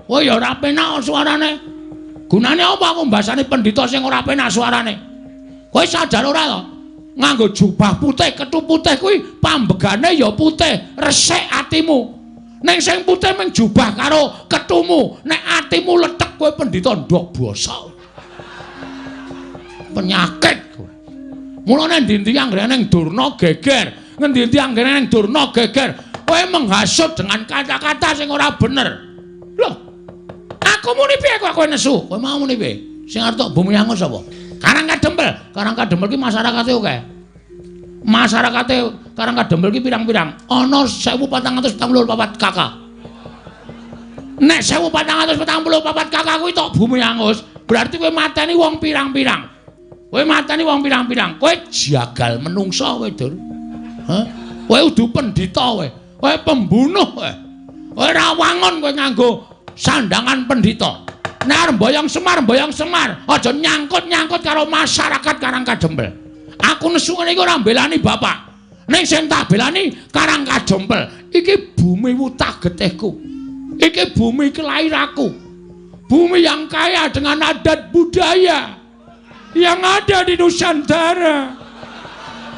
Kowe ya ora penak suarane. Gunane apa aku mbasani pendhita sing ora penak suarane? Kowe sadar ora to? Nganggo jubah putih, kethu putih kuwi pambegane ya putih, resik atimu. Ning sing putih mung jubah karo kethumu, nek atimu lethek kowe pendhita ndok basa. Penyakit kowe. Mulane endi-endi anggere ning Durna geger, ngendi-endi anggere ning Durna geger, kowe menghasut dengan kata-kata sing ora bener. Loh. Aku muni piye kok kowe nesu? Kowe mau muni piye? Sing arep tok bumi angus sapa? Karang Kadempel. Karang Kadempel ki masyarakate akeh. Masyarakate Karang Kadempel ki pirang-pirang? Ana 1444 KK. Nek 1444 KK kuwi tok bumi angus, berarti kowe mateni wong pirang-pirang. Kowe mateni wong pirang-pirang. Kowe jagal menungsa kowe, Dur. Hah? Kowe udu pendhita kowe. Kowe pembunuh kowe. Kowe ora wangun kowe nganggo sandangan pendhita. Nek arep mboyong Semar, mboyong Semar, aja nyangkut-nyangkut karo masyarakat Karang Kadempel. Aku nesu ngene iki ora mbelani bapak. Ning sing tak belani Karang Kadempel. Iki bumi wutah getihku. Iki bumi kelahiranku. Bumi yang kaya dengan adat budaya yang ada di Nusantara.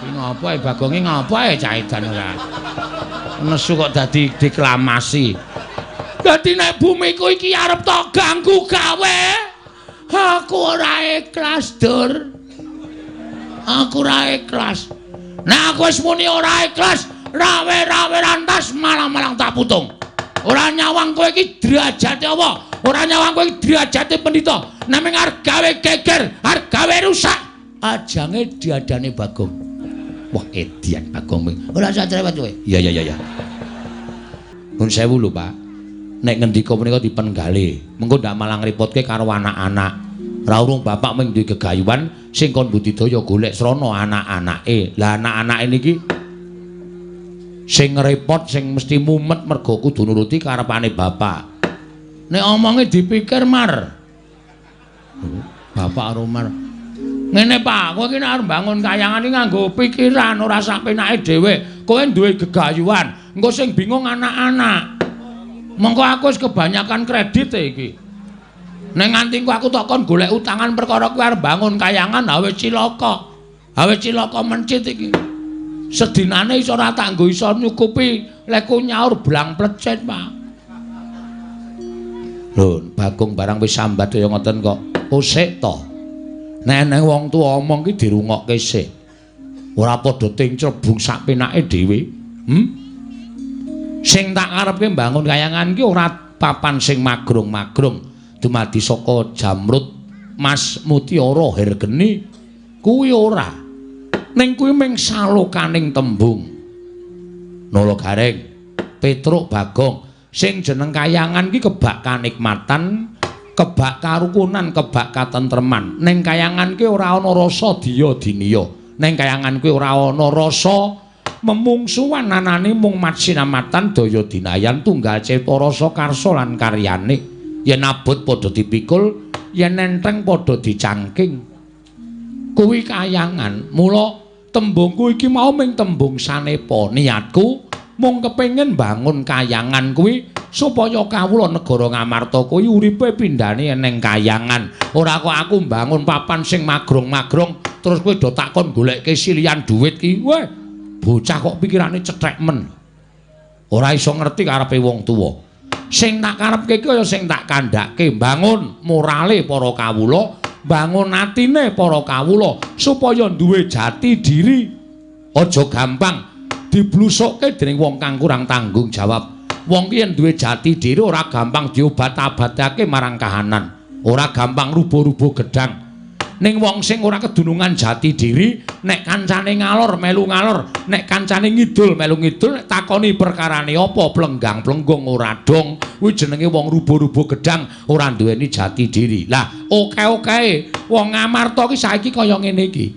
Iki ngopo ae Bagonge ngopo ae cah edan ora. Nesu kok dadi deklamasi. Dadi nek bumiku iki arep tok ganggu gawe, aku ora ikhlas, Dur. Aku ora ikhlas. Nek aku wis muni ora ikhlas, rawe-rawe rantas malang-malang tak putung. Ora nyawang kowe iki derajate apa? Ora nyawang kowe iki derajate pendhita. Nek mung arep gawe geger, arep gawe rusak, ajange diadane Bagong. Wah, edian Bagong. Ora usah cerewet kowe. Iya iya iya. Nuwun sewu lho, Pak. Nek ngendika punika dipen gale, mengko ndak malah ngrepotke karo anak-anak. Ora urung bapak mung duwe gegayuhan sing kon budidaya golek srana anak-anake. Lah anak-anake niki sing ngrepot, sing mesti mumet mergo kudu nuruti karepane bapak. Nek omonge dipikir, Mar. Bapak karo Mar. Ngene, Pak, kowe iki nek arep mbangun kayangan iki nganggo pikiran, ora sak penake dhewe. Kowe duwe gegayuhan, engko sing bingung anak-anak. Mengko aku wis kebanyakan kredit iki. Nek nganti ku aku tok kon golek utangan perkara kuwi arep bangun kayangan awe cilaka. Awe cilaka mencit iki. Sedinane iso ora tak nggo iso nyukupi leku nyaur blang plecet, Pak. Lho, Bagong barang wis sambat kaya ngoten kok. Osik to. Nek eneng wong tuwa omong ki dirungokke sik. Ora padha tinclebung sak penake dhewe. Sing tak karepke mbangun kayangan ki ora papan sing magrong-magrong dumadi saka jamrut mas mutiara hergeni kuwi ora. Ning kuwi mung salokaning tembung. Nala Gareng, Petruk, Bagong, sing jeneng kayangan ki kebak kanikmatan, kebak karukunan, kebak katentreman. Ning kayangan ki ora ana rasa diya diniya. Ning kayangan kuwi ora ana rasa memungsuhan, anane mung matsinamatan daya dinayan tunggal cipta rasa karsa lan karyane. Yen abot padha dipikul, yen enteng padha dicangking. Kuwi kayangan. Mula tembungku iki mau mung tembung sanepa. Niatku mung kepengin bangun kayangan kuwi supaya kawula negara Ngamarta kuwi uripe pindhane ning kayangan. Ora kok aku mbangun papan sing magrong-magrong terus kowe do takon golekke silian duit ki. Weh, bocah kok pikirane cethek men. Ora iso ngerti karepe wong tuwa. Sing tak karepke iki kaya sing tak kandhake, bangun morale para kawula, bangun atine para kawula supaya duwe jati diri. Aja gampang diblusukke dening wong kang kurang tanggung jawab. Wong ki yen duwe jati diri ora gampang diobat-abatake marang kahanan, ora gampang rubuh-rubuh gedang. Ning wong sing ora kedunungan jati diri, nek kancane ngalor melu ngalor, nek kancane ngidul melu ngidul, nek takoni perkarane apa plenggang-plenggung ora dong. Kuwi jenenge wong rubuh-rubuh gedang, ora duweni jati diri. Lah, oke-oke wong Ngamarta ki saiki kaya ngene iki.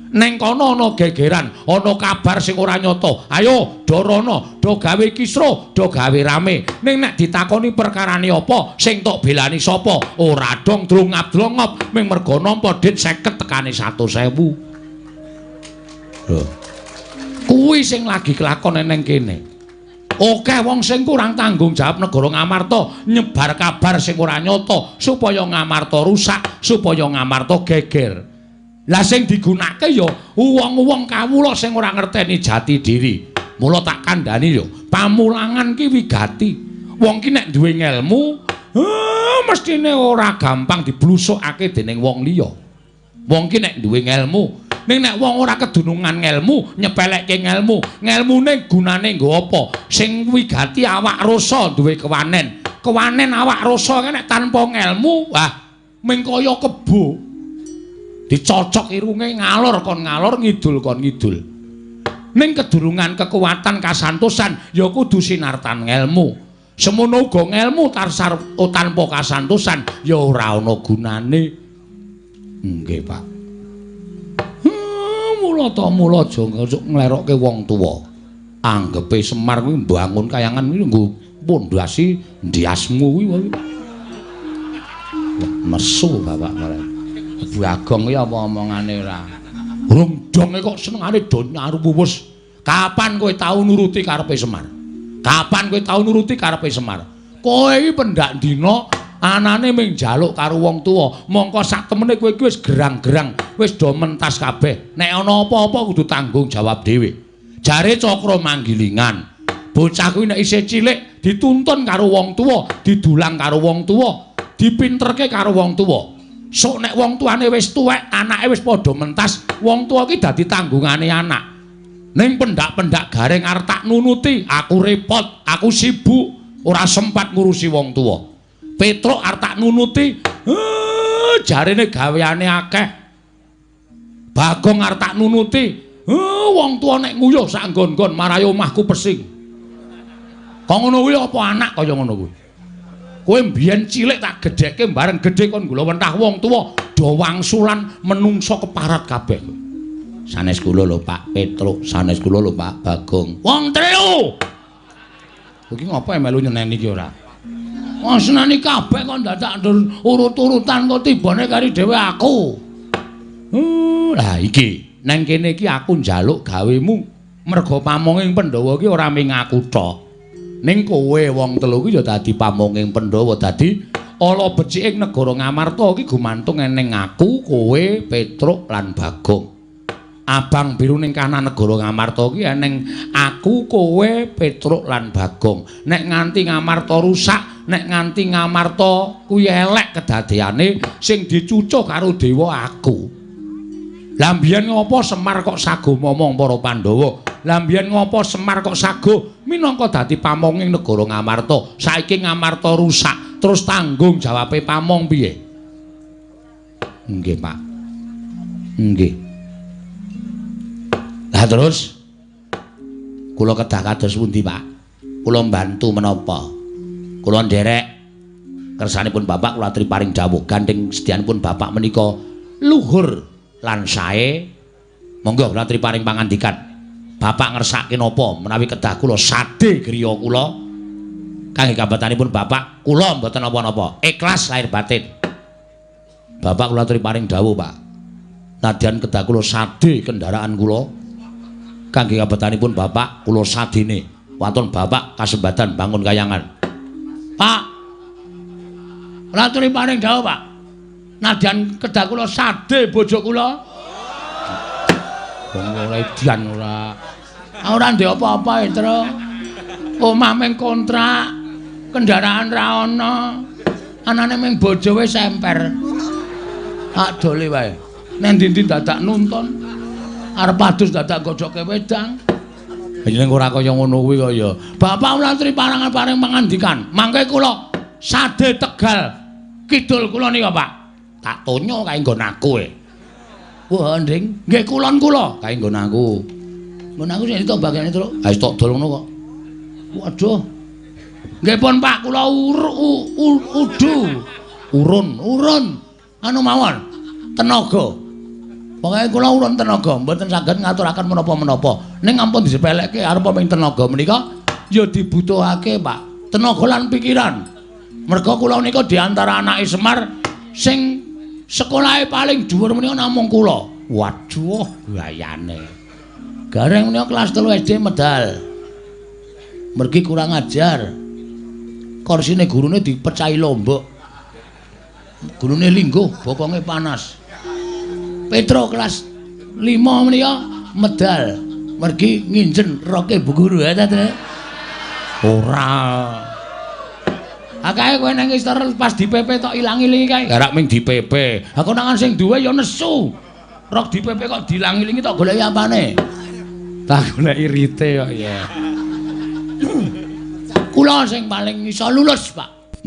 Neng kono ana gegeran, ana kabar sing ora nyata. Ayo do rono, do gawe kisruh, do gawe rame. Ning nek ditakoni perkarane apa, sing tok belani sapa, ora dong drongap-drongop ming mergo nampa dit 50 tekane 100.000. Lho. Kuwi sing lagi kelakon neng kene. Akeh wong sing kurang tanggung jawab negara Ngamarta nyebar kabar sing ora nyata supaya Ngamarta rusak, supaya Ngamarta geger. Lah sing digunakake ya wong-wong kawula sing ora ngerteni jati diri. Mula tak kandhani ya, pamulangan ki wigati. Wong ki nek duwe ngelmu, mestine ora gampang diblusukake dening wong liya. Wong ki nek duwe ngelmu, ning nek wong ora kedunungan ngelmu, nyepelekke ngelmu, ngelmune gunane nggo apa? Sing wigati awak rasa duwe kewanen. Kewanen awak rasa nek tanpa ngelmu, wah ming kaya kebo. Dicocok irunge ngalor kon ngalor, ngidul kon ngidul. Ning kedurungan kekuatan kasantosan ya kudu sinartan ngelmu. Semono uga ngelmu tarsar tanpa kasantosan ya ora ana gunane. Nggih, Pak. Mula ta mula aja nglerokke wong tuwa. Anggepe Semar kuwi mbangun kayangan kuwi nggo pondasi ndiasmu kuwi. Wah, nesu bapak malah. Bagong kuwi apa omongane ora. Urung donge kok senengane do nyaru wuwus. Kapan kowe tau nuruti karepe Semar? Kapan kowe tau nuruti karepe Semar? Kowe iki pendak dina anane mung njaluk karo wong tuwa, mongko sak temene kowe iki wis gerang-gerang, wis do mentas kabeh. Nek ana apa-apa kudu tanggung jawab dhewe. Jare Cakra Manggilingan, bocah kuwi nek isih cilik dituntun karo wong tuwa, didulang karo wong tuwa, dipinterke karo wong tuwa. Sok nek wong tuane wis tuwek, anake wis padha mentas, wong tuwa iki dadi tanggungane anak. Ning pendak-pendak Gareng arep tak nunuti, aku repot, aku sibuk, ora sempat ngurusi wong tuwa. Petruk arep tak nunuti, jarene gaweane akeh. Bagong arep tak nunuti, wong tuwa nek nguyuh sak nggon-nggon marai omahku pesing. Kok ngono kuwi apa anak kaya ngono kuwi? Kowe mbiyen cilik tak gedhekke bareng gedhe kon gula wentah wong tuwa do wangsulan menungso keparat kabeh. Sanes kula lho Pak Petruk, sanes kula lho Pak Bagong. Wong telu. Iki ngopo melu nyeneni iki ora? Wong seneni kabeh kok dadak urut-urutan kok tibane kari dhewe aku. Lah iki nang kene iki aku njaluk gawemu merga pamonging Pandhawa iki ora mung aku tok. Ning kowe wong telu iki ya dadi pamonging Pandhawa, dadi ala beciking negara Ngamarta iki gumantung eneng aku, kowe, Petruk lan Bagong. Abang biru ning kanan negara Ngamarta iki eneng aku, kowe, Petruk lan Bagong. Nek nganti Ngamarta rusak, nek nganti Ngamarta kuwi elek kedadeane, sing dicucuh karo dewa aku. Lah mbiyen ngopo Semar kok sago momong para Pandhawa? Lah mbiyen ngopo Semar kok sago minangka dadi pamonging negara Ngamarta? Saiki Ngamarta rusak, terus tanggung jawabe pamong piye? Nggih, Pak. Nggih. Lah terus kula kedah kados pundi, Pak? Kula mbantu menapa? Kula nderek kersanipun Bapak kula aturi paring dawuh gandeng sedyanipun Bapak menika luhur lan sae. Monggo kula aturi paring pangandikan. Bapak ngersake napa menawi kedah kula sade griya kula kangge kabatanipun Bapak kula mboten napa-napa, ikhlas lahir batin. Bapak kula aturi paring dawuh, Pak. Nadyan kedah kula sade kendaraan kula kangge kabatanipun Bapak kula sadene. Waton Bapak kasembadan bangun kayangan. Pak, kula aturi paring dawuh, Pak. Nadyan kedah kula sade bojo kula. Wong ora edian ora. Ora ndek apa-apa, Tru. Omah mung kontrak, kendaraan ra ana. Anane mung bojo wis emper. Tak dole wae. Nang ndi-ndi dadak nuntun. Arep adus dadak gojoke wedang. Yen ora kaya ngono kuwi kok ya. Bapak kula aturi parangan paring pangandikan. Mangke kula sade Tegal kidul kula nika, Pak. Tak tonyo kae nggon aku e. Wah, Nding, nggih kulon kula kae nggon aku. Nggon aku sing ditok bagiane, Truk. Ha wis tok dol ngono kok. Waduh. Nggih pun, Pak, kula udu. Urun, urun. Anu mawon. Tenaga. Pokoke kula urun tenaga, mboten saged ngaturaken menapa-menapa. Ning ampun disepelekke arep ming tenaga menika ya dibutuhake, Pak. Tenaga lan pikiran. Merga kula nika di antara anake Semar sing sekolahe paling dhuwur menika namung kula. Waduh, gayane. Gareng menika kelas 3 SD medal. Mergi kurang ajar. Korsine gurune dipecahi lombok. Gurune lingguh, bokonge panas. Petro kelas 5 menika medal. Mergi nginjen roke bu guru ya ta, Tru? Ora. Akae kowe nang istor pas di PP tok ilang-ilingi kae. Garak ming di PP. Ha konangan sing duwe ya nesu. Rok di PP kok diilang-ilingi tok goleki apane? Tak goleki rite kok ya. Kula sing paling iso lulus, Pak.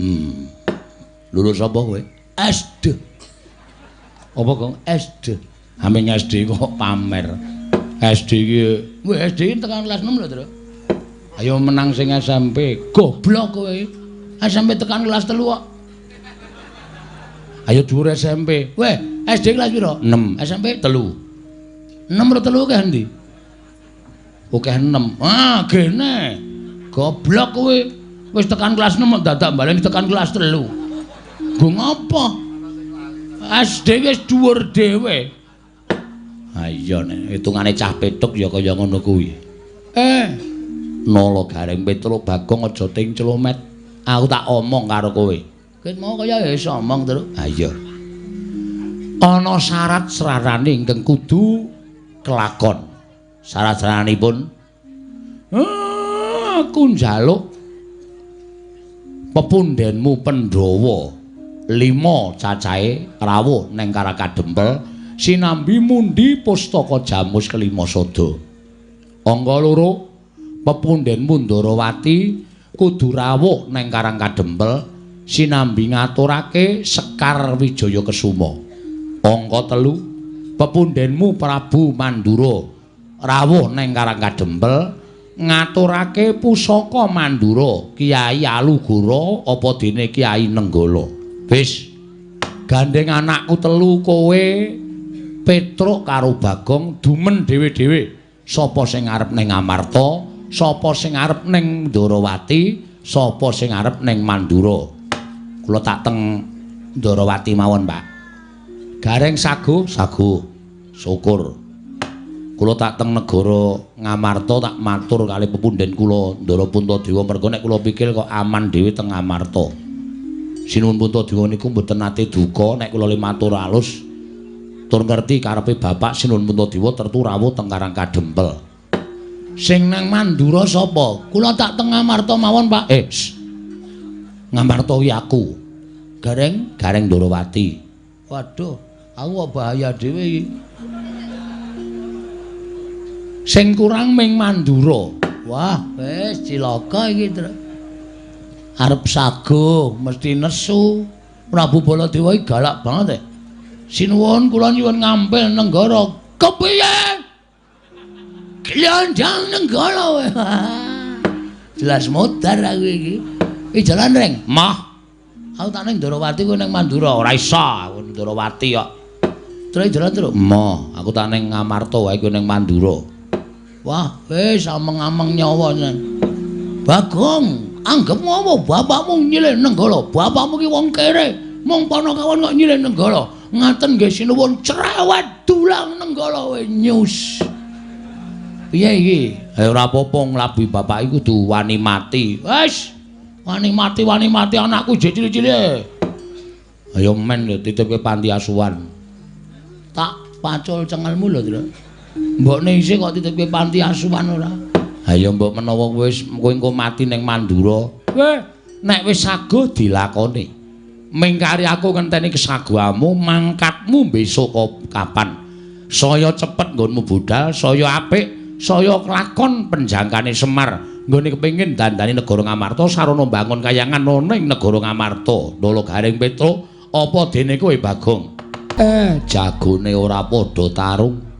Lulus apa kowe? SD. Apa, Gong? SD. Aming SD kok pamer. SD iki, weh SD iki tekan kelas 6 lho, Tru. Ayo menang sing SMP. Goblok kowe. SMP tekan kelas 3 kok. Ayo dhuwur SMP. Weh, SD kelas piro? 6. SMP 3. 6 ro 3 akeh endi? Akeh 6. Ah, gene. Goblok kowe. Wis tekan kelas 6 kok dadak baleni tekan kelas 3. Nggo ngapa? SD wis dhuwur dhewe. Ha iya nek hitungane cah petuk ya kaya ngono kuwi. Nala Gareng Petruk Bagong aja ting clomet. Aku tak omong karo kowe. Ket mau kaya iso omong, Truk. Ha iya. Ana syarat srarane ingkang kudu kelakon. Syarat-syaranipun aku njaluk pepundhenmu Pandhawa 5 cacahe rawuh neng Karang Kadempel sinambi mundi pustaka Jamus kelima sada. Angka 2 pepundhenmu Ndarawati kudu rawuh neng Karang Kadempel sinambi ngaturake Sekar Wijaya Kesuma. Angka 3 pepundhenmu Prabu Mandura rawuh neng Karang Kadempel ngaturake pusaka Mandura Kyai Alugoro apa dene Kyai Nenggala. Wis gandeng anakku telu kowe Petruk karo Bagong dumen dhewe-dhewe. Sapa sing arep ning Amarta, sapa sing arep ning Ndarawati, sapa sing arep ning Mandura. Kula tak teng Ndarawati mawon, Pak. Gareng sago, sago. Syukur. Kula tak teng negara Ngamarta tak matur kali pepundhen kula Ndara Puntadewa merga nek kula pikir kok aman dhewe teng Ngamarta. Sinuwun Puntadewa niku mboten nate duka nek kula le matur alus tur ngerti karepe bapak Sinuwun Puntadewa tertu rawuh teng Karang Kadempel. Sing nang Mandura sapa? Kula tak teng Ngamarta mawon, Pak. Ngamarta kuwi aku. Gareng, Gareng Ndarawati. Waduh, aku kok bahaya dhewe iki. Sing kurang ming Mandura. Wah, wis cilaka iki, Tru. Arep sago mesti nesu. Prabu Baladewa iki galak banget. Sinuwun kula nyuwun ngampil nenggara. Kepiye? Glondong nenggara kowe. Jelas modar aku iki. Iki jalan reng. Mah. Aku tak ning Ndarawati kowe ning Mandura. Ora iso aku Ndarawati kok. Terus jalan terus. Mah, aku tak ning Ngamarta wae kowe ning Mandura. Wah, wis ameng-ameng nyawa tenan. Bagong, anggepmu apa bapakmu nyilih Nenggala? Bapakmu ki wong kere. Mung panakawan kok nyilih Nenggala. Ngaten nggih sinuwun cerewet dulang Nenggala kowe nyus. Piye iki? Ora apa-apa nglabi bapak iku kudu wani mati. Wis, wani mati anakku jek cilik-cilik. Ayo men lho titipke panti asuhan. Tak pacul cengelmu lho, Tru. Mbokne isih kok titipke panti asuhan ora? Ha ya mbok menawa wis kowe engko mati ning Mandura. Weh, nek wis sago dilakoni. Mingkari aku ngenteni kesaguhamu, mangkatmu besok kapan? Saya cepet nggonmu budal, saya apik, saya kelakon penjangkane Semar. Nggone kepengin dandani negara Ngamarta sarana mbangun kayangan ana ing negara Ngamarta. Nala Gareng Petruk, apa dene kowe Bagong? Jagone ora padha tarung.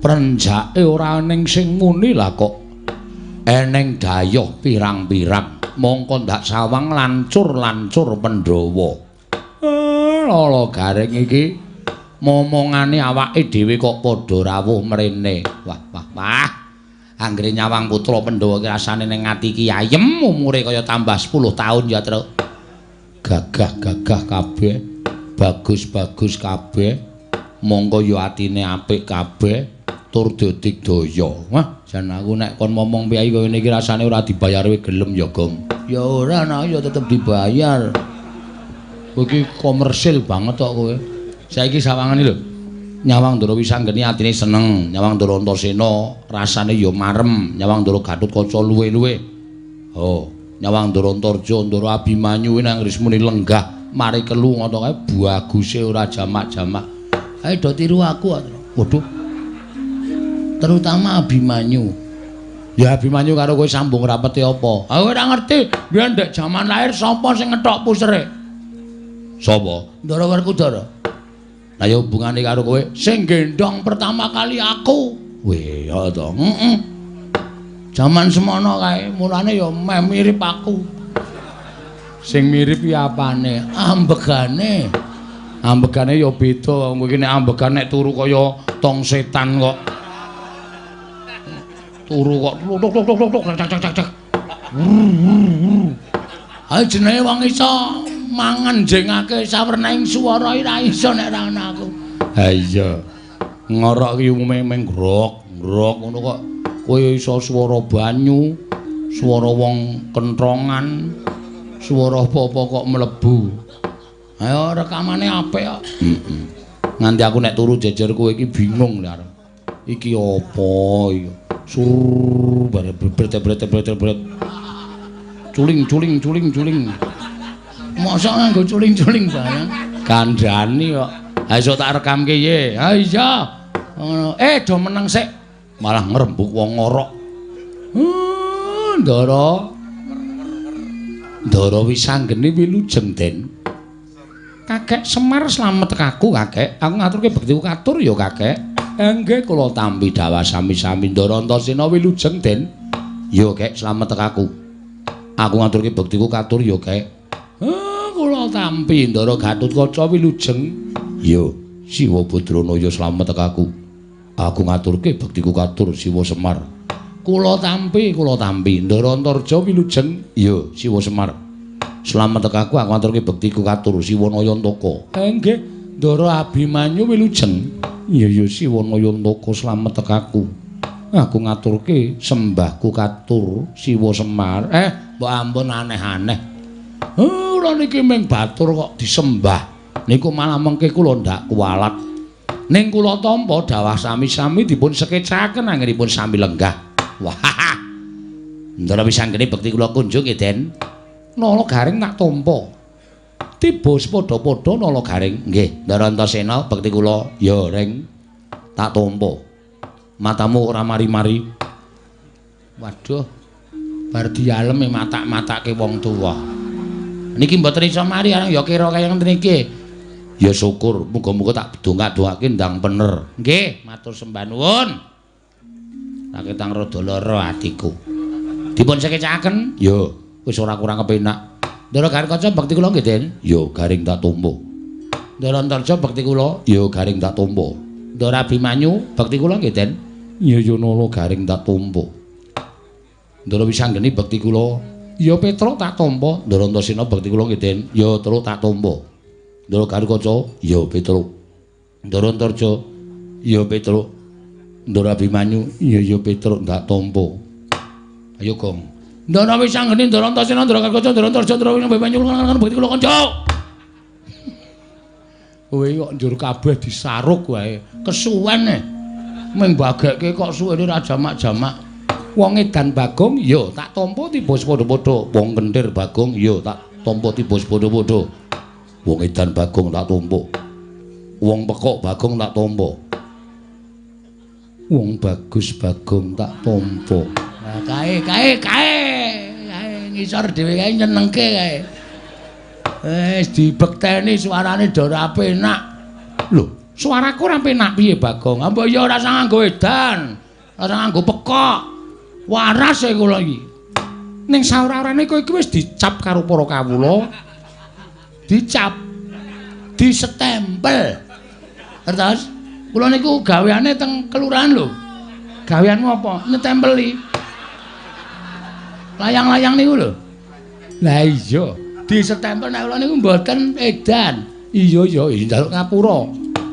Prenjake ora ning sing muni lah kok eneng dayoh pirang-pirang. Mongko ndak sawang lancur-lancur Pandhawa. Lala Gareng iki momongane awake dhewe kok padha rawuh mrene. Wah, wah, wah. Anggere nyawang putra Pandhawa ki rasane ning ati ki ayem umure kaya tambah 10 taun ya, Truk. Gagah-gagah kabeh, bagus-bagus kabeh. Mongko ya atine apik kabeh tur dadigdaya. Wah, Jan aku nek kon ngomong piye kaya ngene iki rasane ora dibayar kowe gelem ya, Gong. Ya ora, nah ya tetep dibayar. Kowe iki komersil banget kok kowe. Saiki sawangane lho. Nyawang Ndara Wisanggeni atine seneng, nyawang Ndara Antasena rasane ya marem, nyawang Ndara Gatotkaca luwe-luwe. Oh, nyawang Ndara Antarja, Ndara Abimanyu nang rismune lenggah mari kelu ngono kae baguse ora jamak-jamak. Ayo do tiru aku. Waduh. Terutama Abimanyu. Ya Abimanyu karo kowe sambung rapete apa? Aku ora ngerti. Biyen ndek jaman lahir sapa sing ngetok pusere? Sapa? Ndara Werkudara. Lah ya hubungane karo kowe sing gendhong pertama kali aku. Weh, ya to. Heeh. Jaman semono kae, mulane ya meh mirip aku. Sing mirip ya apane? Ambegane. Ambegane ya beda. Kowe iki nek ambegan nek turu kaya tong setan kok. Turu kok tuk tuk tuk tuk tuk cak cak cak. Ayo jenenge wong iso mangan jengake sawernaing swara ora iso nek ora ana aku. Ha iya. Ngorok ki umume meng grok, grok ngono kok. Kowe iso swara banyu, swara wong kentrongan, swara apa-apa kok mlebu. Ayo rekamane apik kok. Heeh. Nganti aku nek turu jejer kowe iki bingung lho arep. Iki apa iki? Sur bare bret. Culing culing culing culing. Mosok nganggo culing-culing barang. Kandhani kok. Ha iso tak rekamke ye. Ha iya. Ngono. Do meneng sik. Malah ngrembug wong ngorok. Ndara. Ndara Wisanggeni wilujeng, Den. Kakek Semar slamet kaku, Kakek. Aku ngaturke bektiku katur ya, Kakek. Nggih, kula tampi dawah sami-sami Ndara Antasena wilujeng, Den. Ya, Kek, slamet kaku. Aku ngaturke bektiku katur ya, Kek. Kula tampi Ndara Gatotkaca wilujeng. Ya, Siwa Badranaya slamet kaku. Aku ngaturke bektiku katur Siwa Semar. Kula tampi, kula tampi Ndara Antarja wilujeng. Ya, Siwa Semar. Slamet kaku, aku ngaturke bektiku katur Siwa Nayantaka. Nggih, Ndara Abimanyu wilujeng. Ya ya Siwa Nayantaka slamet kaku. Aku ngaturke sembahku katur Siwa Semar. Mbok ampun aneh-aneh. Ora niki ming batur kok disembah. Niku malah mengke kula ndak kuwalat. Ning kula tampa dawah sami-sami dipun sekecaken anggenipun sami lenggah. Wah. Ndara Wisanggeni bekti kula kunjung nggih, Den. Nala Garing tak tampa. Tiba sepadha-padha Nala Garing. Nggih, Ndara Antasena bekti kula ya Ring tak tampa. Matamu ora mari-mari. Waduh. Bar dialem matak-matake wong tuwa. Niki mboten iso mari areng ya kira kaya ngene iki. Ya syukur, muga-muga tak dongak-dongake ndang bener. Nggih, matur sembah nuwun. Raketang rada lara atiku. Dipun sekecaken? Ya, wis ora kurang kepenak. Ndara Garing Kaca bekti kula nggih, Den. Ya, Garing tak tampa. Ndara Antarja bekti kula? Ya, Garing tak tampa. Ndara Abimanyu bekti kula nggih, Den. Ya ya Nala Garing tak tampa. Ndara Wisanggeni bekti kula? Ya Petruk tak tampa. Ndara Antasena bekti kula nggih, Den. Ya Truk tak tampa. Ndara Garukaca? Ya Petruk. Ndara Antarja? Ya Petruk. Ndara Abimanyu? Ya ya Petruk tak tampa. Ayo Gong. Ndara Wisanggeni, Ndara Antasena, Ndara Garukaca, Ndara Antarja, Ndara Abimanyu bekti kula kanca. Kowe kok njur kabeh disaruk wae. Kesuwen e. Ming bagekke kok suwene ra jamak-jamak. Wong edan Bagong ya tak tampa tiba padha-padha. Wong kentir Bagong ya tak tampa tiba padha-padha. Wong edan Bagong tak tampa. Wong pekok Bagong tak tampa. Wong bagus Bagong tak tampa. Nah kae kae kae kae ngisor dhewe kae nyenengke kae. Wis dibekteni suarane do ora penak. Lho, suaraku ora penak piye Bagong? Mbok ya ora usah nganggo edan, ora usah nganggo pekok. Waras e kula iki. Ning saora-orane kowe iki wis dicap karo para kawula. Dicap. Disetempel. Terus kula niku gaweane teng kelurahan lho. Gaweanmu apa? Nyetempeli. Layang-layang niku lho. Lah iya, disetempel nek kula niku mboten edan. Iya ya, njaluk ngapura.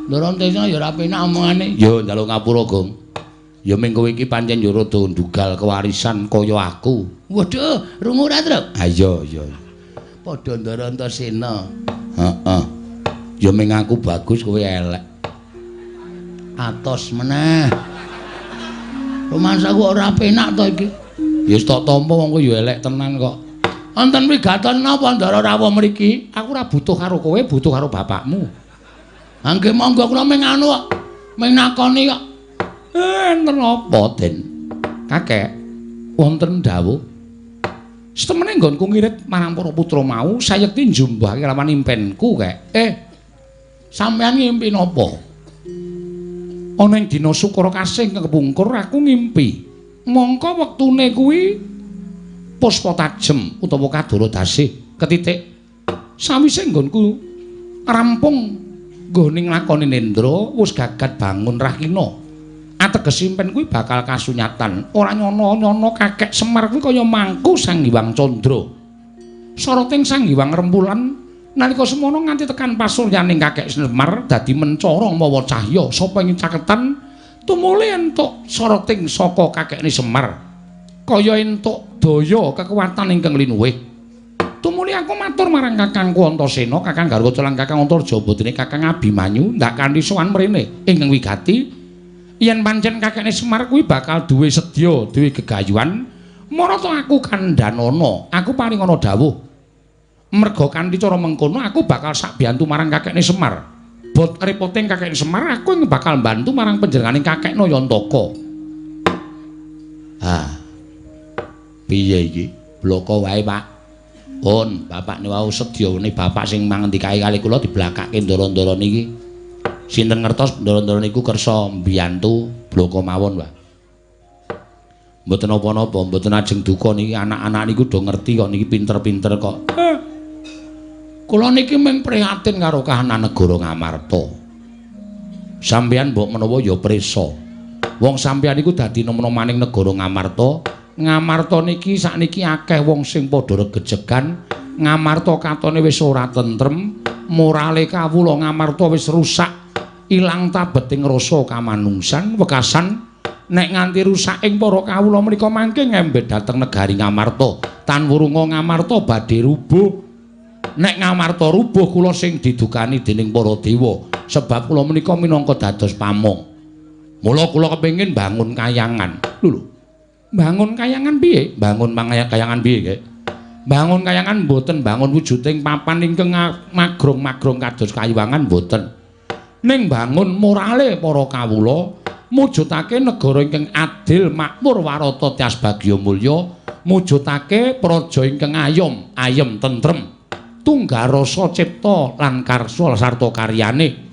Ndara Antasena ya ora penak omongane. Ya njaluk ngapura, Gong. Ya ming kowe iki pancen yo rada ndugal kewarisan kaya aku. Waduh, rungu ora, Truk? Ha iya, iya. Padha Ndara Antasena. Heeh. Ya ming aku bagus kowe elek. Atos meneh. Rumangsaku ora penak to iki. Ya wis tak tampa wong kowe ya elek tenan kok. Wonten wigaton napa Ndara rawuh mriki? Aku ora butuh karo kowe, butuh karo bapakmu. Ha nggih monggo kula ming anu kok. Ming nakoni kok. Enten apa, Den? Kakek, wonten dawuh. Setemene nggonku ngirit marang para putra mau, sayekti njumbahake lawan impenku, Kek. Sampeyan ngimpi napa? Ana ing dina Sukara Kasih kepungkur aku ngimpi. Mongko wektune kuwi puspa tajem utawa kadara dasih ketitik. Sawise nggonku rampung nggone nglakoni nendra, wis gagat bangun rahina. Ateges impen kuwi bakal kasunyatan. Ora nyono-nyono kakek Semar kuwi kaya mangku Sang Hyang Candra. Soroting Sang Hyang Rembulan nalika semono nganti tekan pasuryaning kakek Semar dadi mencara mawa cahya sapa ing caketan tumuli entuk soroting saka kakekne Semar. Kaya entuk daya kekuatan ingkang linuwih. Tumuli aku matur marang kakangku Antasena, Kakang Garwaca lan Kakang Antarja botene Kakang Abimanyu ndak kanthi sowan mrene ingkang wigati. Yen pancen kakekne Semar kuwi bakal duwe sedya, duwe gegayuhan, marata aku kandhanana, aku paring ana dawuh. Merga kanthi cara mengkono aku bakal sakbiyantu marang kakekne Semar. Bot repoting kakekne Semar, aku ing bakal mbantu marang panjenenganing kakek Nayantaka. Ha. Piye iki? Bloko wae, Pak. Pun, bapakne wau sedyane bapak sing mangendikake kali kula diblakake ndara-ndara niki. Sinten ngertos ndara-ndara niku kersa mbiyantu bloko mawon, Pak. Mboten napa-napa, mboten ajeng duka niki anak-anak niku do ngerti kok niki pinter-pinter kok. Kula niki mung prihatin karo kahanan negara Ngamarta. Sampeyan mbok menawa ya prisa. Wong sampeyan niku dadi nom-nomaning negara Ngamarta. Ngamarta niki sakniki akeh wong sing padha regejegan. Ngamarta katone wis ora tentrem, morale kawula Ngamarta wis rusak. Ilang tabeting rasa kamanungsan wekasan nek nganti rusak ing para kawula menika mangke ngembet dhateng negari Ngamarta. Tan wurunga Ngamarta badhe rubuh. Nek Ngamarta rubuh kula sing didukani dening para dewa, sebab kula menika minangka dados pamong. Mula kula kepengin bangun kayangan. Lho lho. Bangun kayangan piye? Bangun kayangan piye, Kek? Bangun kayangan mboten bangun wujuding papan ingkang magrong-magrong kados kayuwangan mboten. Ning bangun morale para kawula, mujudake negara ingkang adil, makmur, warata, tias bagya mulya, mujudake praja ingkang ayom, ayem tentrem, tunggal rasa cipta lan karsa sarta karyane.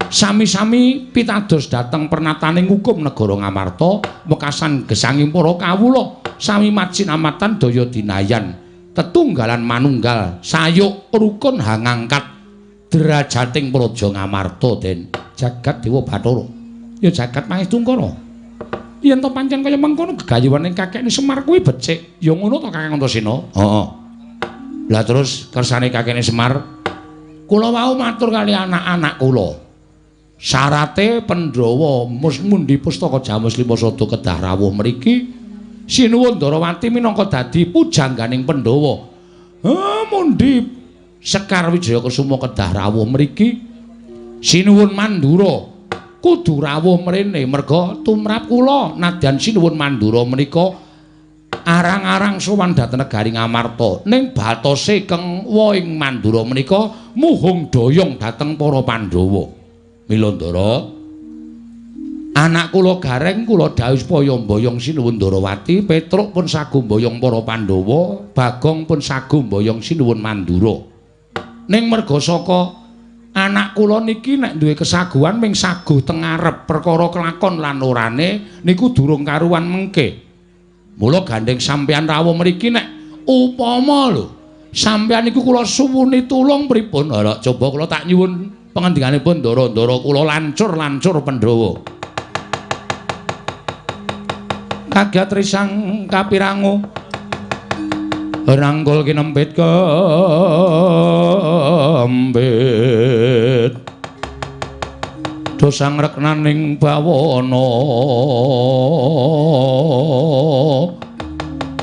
Sami-sami pitados dhateng pernataning hukum negara Ngamarta, wekasan gesanging para kawula, sami macinamatan daya dinayan, tetunggalan manunggal, sayuk rukun hangangkat derajating praja Ngamarta. Den jagat Dewa Bathara ya jagat Mahestungkara. Yen to pancen kaya mengkono gegayuhane kakekne Semar kuwi becik, ya ngono to Kakang Antasena? Heeh. Lah terus kersane kakekne Semar, kula wau matur kali anak-anak kula. Syarate Pandhawa mundi pustaka Jamus Lima Sada kedah rawuh mriki. Sinuwun Ndarawati minangka dadi pujangganing Pandhawa. Mundi Sekar Wijaya Kusuma kedah rawuh mriki. Sinuwun Mandura kudu rawuh mrene merga tumrap kula nadyan Sinuwun Mandura menika arang-arang sowan dhateng negari Ngamarta. Ning batose keng woing Mandura menika muhung doyong dhateng para Pandhawa. Mila Ndara, anak kula Gareng kula dawuh supaya mboyong Sinuwun Ndarawati, Petruk pun sagu mboyong para Pandhawa, Bagong pun sagu mboyong Sinuwun Mandura. Ning merga saka anak kula niki nek duwe kesaguhan ming saguh teng ngarep, perkara kelakon lan orane niku durung karuan mengke. Mula gandeng sampeyan rawuh mriki nek upama lho sampeyan niku kula suwuni tulung pripun? Ora coba kula tak nyuwun pangandikanipun ndara-ndara kula lancur-lancur Pandhawa. Kagiat risang kapirangu rangkul kinempit kembit. Do sangreknaning bawana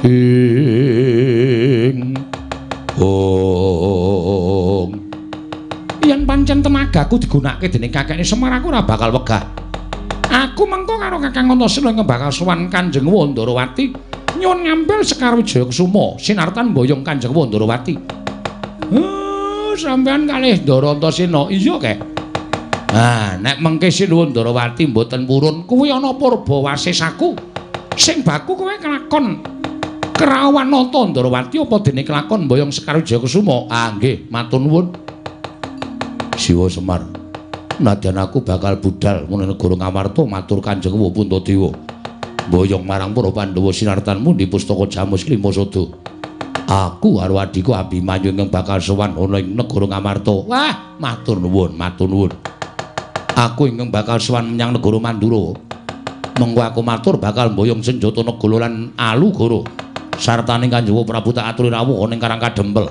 ing ong. Yen pancen tenagaku digunakake dening kakekne Semar, aku ora bakal wegah. Aku mengko karo Kakang Antasena ingkang bakal sowan Kanjeng Wandarawati nyuwun ngambil Sekar Wijaya Kusuma sinartan mboyong Kanjeng Wandarawati. Sampeyan kalih Ndara Antasena. Iya, Kek. Ah, nek mengke Sinuwun Ndarawati mboten purun, kuwi ana purba wasesaku. Sing baku kowe kelakon Kerawan Nata Ndarawati apa dene kelakon mboyong Sekar Wijaya Kusuma? Ah, nggih, matur nuwun. Siwa Semar, nadyan aku bakal budal menawa negara Ngamarta matur Kanjeng Puntadewa. Mboyong marang para Pandhawa sinartan mundi pustaka Jamus Lima Sada. Aku karo adhiku Abimanyu ingkang bakal sowan ana ing negara Ngamarta. Wah, matur nuwun, matur nuwun. Aku ingkang bakal sowan menyang negara Mandura. Mengko aku matur bakal mboyong senjata Negala lan Alugoro. Sartane Kanjeng Prabu tak aturi rawuh ana ing Karang Kadempel.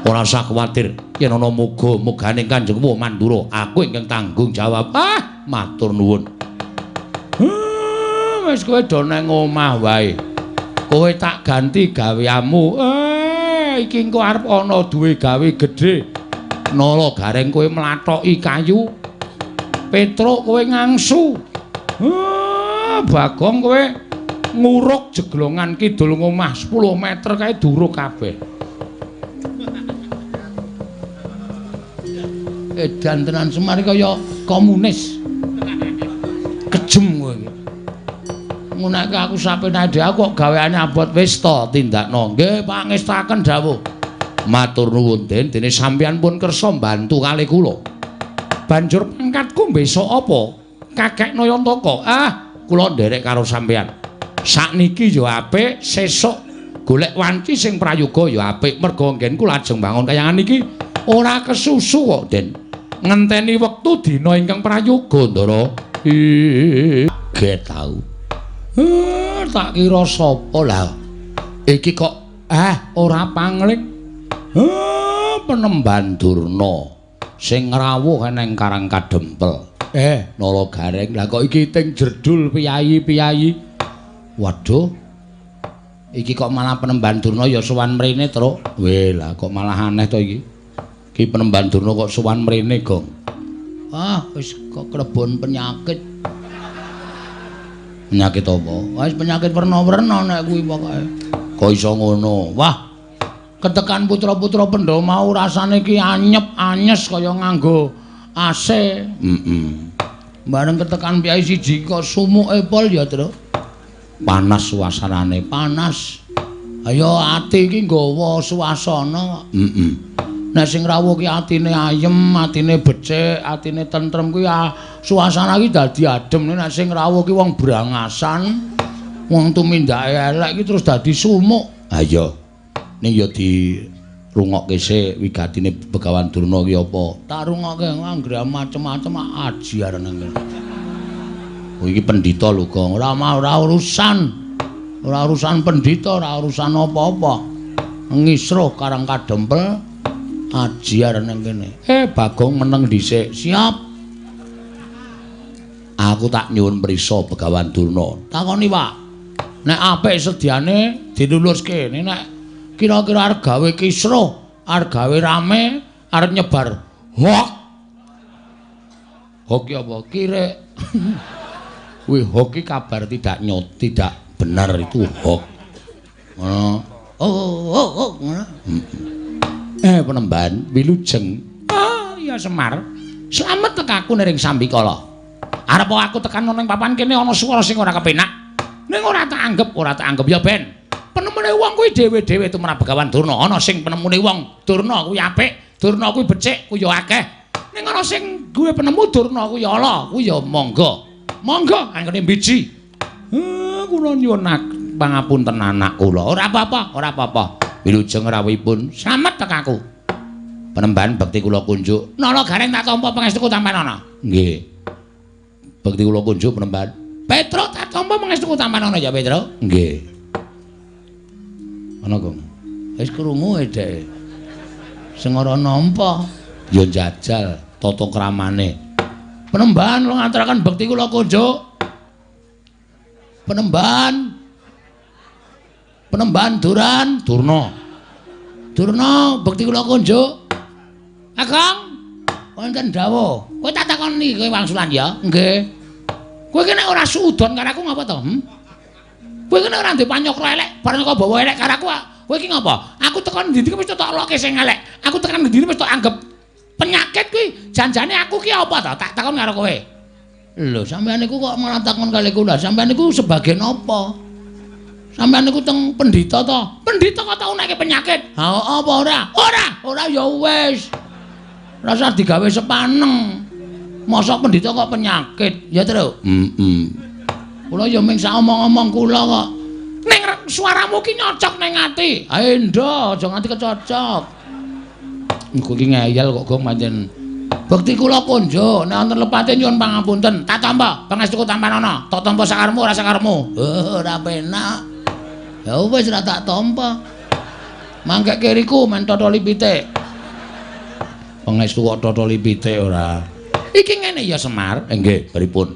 Ora usah kuwatir yen ana muga-mugane Kanjeng Mandura, aku ingkang tanggung jawab. Ah, matur nuwun. Wis kowe do nang omah wae. Kowe tak ganti gaweanmu. Iki engko arep ana duwe gawe gedhe. Nala gareng kowe mlathoki kayu. Petruk kowe ngangsu. Bagong kowe nguruk jeglongan kidul ngomah 10 meter kae duruk kabeh. Edan tenan Semar kaya komunis. Kejem kowe iki. Ngunake aku sapenake aku kok gaweane abot wis to tindakno. Nggih, pangestaken dawuh. Matur nuwun Den, dene sampeyan pun kersa mbantu kalih kula. Banjur pangkatku besok apa? Kakek Nayantaka. Ah, kula nderek karo sampeyan. Sakniki ya apik, sesuk golek wanci sing prayoga ya apik. Merga nggenku lajeng bangun kayangan iki ora kesusu kok, Den. Ngenteni wektu dina ingkang prayoga, Ndara. Ge tau. Tak kira sapa lah. Iki kok ora pangling. Penemban Durna sing ngrawuh nang Karang Kadempel. Nala Gareng, lah kok iki ting jerdul piyayi-piyayi. Waduh. Iki kok malah penemban Durna ya sowan mrene, Truk. Weh, lah kok malah aneh to iki. Iki penemban Durna kok sowan mrene, Gong. Ah, wis kok klebon penyakit. Penyakit apa? Wis penyakit werna-werna nek kuwi pokoke. Kok iso ngono? Wah. Ketekan putra-putra Pandhawa mau rasane iki anyep-anyes kaya nganggo AC. Heeh. Bareng ketekan piyai siji kok sumuke pol ya, Truk. Panas suasanane, panas. Ayo ati iki nggawa suasana. Heeh. Nek sing rawuh ki atine ayem, atine becik, atine tentrem kuwi suasana iki dadi adem. Nek sing rawuh ki wong brangasan, wong tumindake elek iki terus dadi sumuk. Ha iya. Ning ya dirungokke sik wigatine Begawan Durna ki apa? Tak rungokke anggere macem-macem aji arane ngene. Oh iki pendhita lho, Gong. Ora ora urusan. Ora urusan pendhita, ora urusan apa-apa. Ngisruh Karang Kadempel aji arane kene. Bagong meneng dhisik. Siap. Aku tak nyuwun prisa Begawan Durna. Takoni, Pak. Nek apik sediane diluluske. Nek kira-kira arep gawe kisruh, arep gawe rame, arep nyebar hoak. Hoak ki apa? Kirek. Kuwi hoak ki kabar tidak nyot, tidak benar itu hoak. Ngono. Oh, ngono. Penemban wilujeng. Oh, iya Semar. Slamet tekaku ning sambikala. Arep aku tekan nang papan kene ana swara sing ora kepenak. Ning ora tak anggep, ora tak anggep ya ben. Penemune wong kuwi dhewe-dhewe tumrap Begawan Durna. Ana sing penemune wong Durna kuwi apik, Durna kuwi becik, kuwi ya akeh. Ning ana sing duwe penemu Durna kuwi ala, kuwi ya monggo. Monggo anggone mbiji. Kula nyuwun pangapunten anak kula. Ora apa-apa, ora apa-apa. Wilujeng rawuhipun slamet tekaku. Penemban bekti kula kunjuk. Nala Gareng tak tampa pangestuku tampanana. Nggih. Bekti kula kunjuk penemban. Petruk tak tampa pangestuku tampanana ya, Petruk. Nggih. Ana, Gong. Wis krungu e dheke. Sing ora nampa ya njajal tata kramane. Penembahan kula ngaturaken bekti kula kunjuk. Penembahan. Penembahan Duran, Durna. Durna bekti kula kunjuk. Kakang, wonten dawuh. Kowe tak takoni kowe wangsulan ya? Nggih. Kowe iki nek ora suudon karo aku ngapa to? Kowe iki nek ora ndek panyokra elek, bareng kok bawa elek karo aku, kowe iki ngapa? Aku tekan ndi-ndi wis tak loke sing elek. Aku tekan ndi-ndi wis tak anggap penyakit kuwi. Janjane aku ki apa to? Tak takon karo kowe. Lho, sampeyan niku kok malah takon kali kula. Sampeyan niku sebagai napa? Sampeyan niku teng pendhita to? Pendhita kok tau nekke penyakit? Ha apa ora? Ora, ora ya wis. Rasa digawe sepaneng. Masa pendhita kok penyakit? Ya, Tru. Heeh. Kula ya mung sak omong-omong kula kok. Ning suaramu ki nyocok ning ati. Ha endo, aja nganti kecocok. Engko ki ngeyel kok gong pancen. Bekti kula konjo, nek wonten lepate nyuwun pangapunten. Tak tampa, pangestuku tampanana. Tak tampa sakarepmu ora sakarepmu. Oh, ora penak. Ya wis ora tak tampa. Mangke kiriku men totoli pitik. Pangestu kok totoli pitik ora. Iki ngene ya Semar. Nggih, pripun?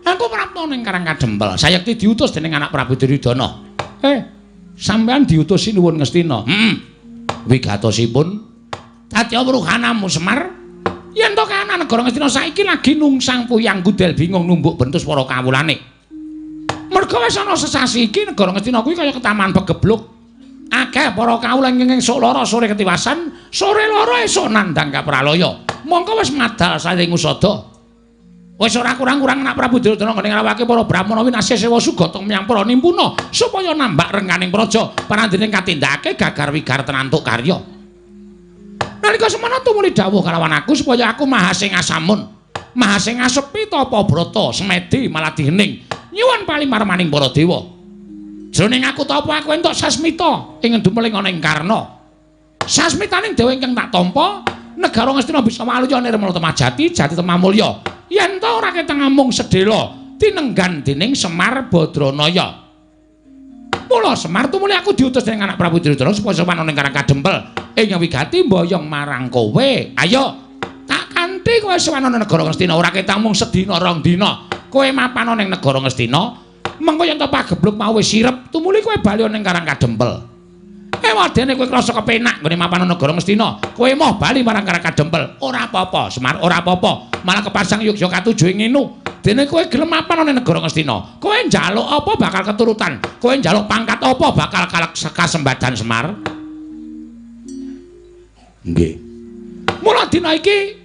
Aku prapta ning Karang Kadempel. Sayekti diutus dening anak Prabu Duryudana. Sampeyan diutus sinuwun Ngastina. Heeh. Wigatosipun Satya Wruhanamu Semar. Yen to kahanan negara Ngastina saiki lagi nungsang puyang gudel bingung numbuk bentus para kawulane. Merga wis ana sesasi iki negara Ngastina kuwi kaya ketaman pegebluk. Akeh para kawula ingkang esuk lara sore ketiwasan, sore lara esuk nandhang kapralaya. Mongko wis madal saling usada. Wis ora kurang-kurang anak Prabu Duryudana nggone ngrawake para brahmana winasya sewa sugata menyang para nimpuna supaya nambak rengganing praja parandene katindakake gagar wigar tenantuk karya. Nalika semana tumuli dawuh kalawan aku supaya aku mahasing asamun, mahasing asepi tapa brata semedi maladih hening nyuwun palimarmaning para dewa. Jroning aku tapa aku entuk sasmita ing dumeling ana ing Karna. Sasmitaning dewa ingkang tak tampa, negara Ngastina bisa waluya nirmala temajati, jati temamulya. Yen ta ora ketang amung sedhela tinenggan dening Semar Badranaya. Mula Semar tumuli aku diutus dening anak Prabu Duryudana supaya sowan ana ing Karang Kadempel ing wigati mboyong marang kowe. Ayo tak kanthi kowe sowan ana negara Ngastina ora ketang mung sedina rong dina. Kowe mapan ana ing negara Ngastina. Mengko yen to pagebluk mau wis sirep, tumuli kowe bali ning Karang Kadempel. Ewadene kowe krasa kepenak nggone mapan negara Ngastina, kowe moh bali marang Karang Kadempel. Ora apa-apa, Semar, ora apa-apa. Malah kepasang yogya katuju ing nginu. Dene kowe gelem mapan ning negara Ngastina, kowe njaluk apa bakal keturutan, kowe njaluk pangkat apa bakal kasembadan Semar. Nggih. Mula dina iki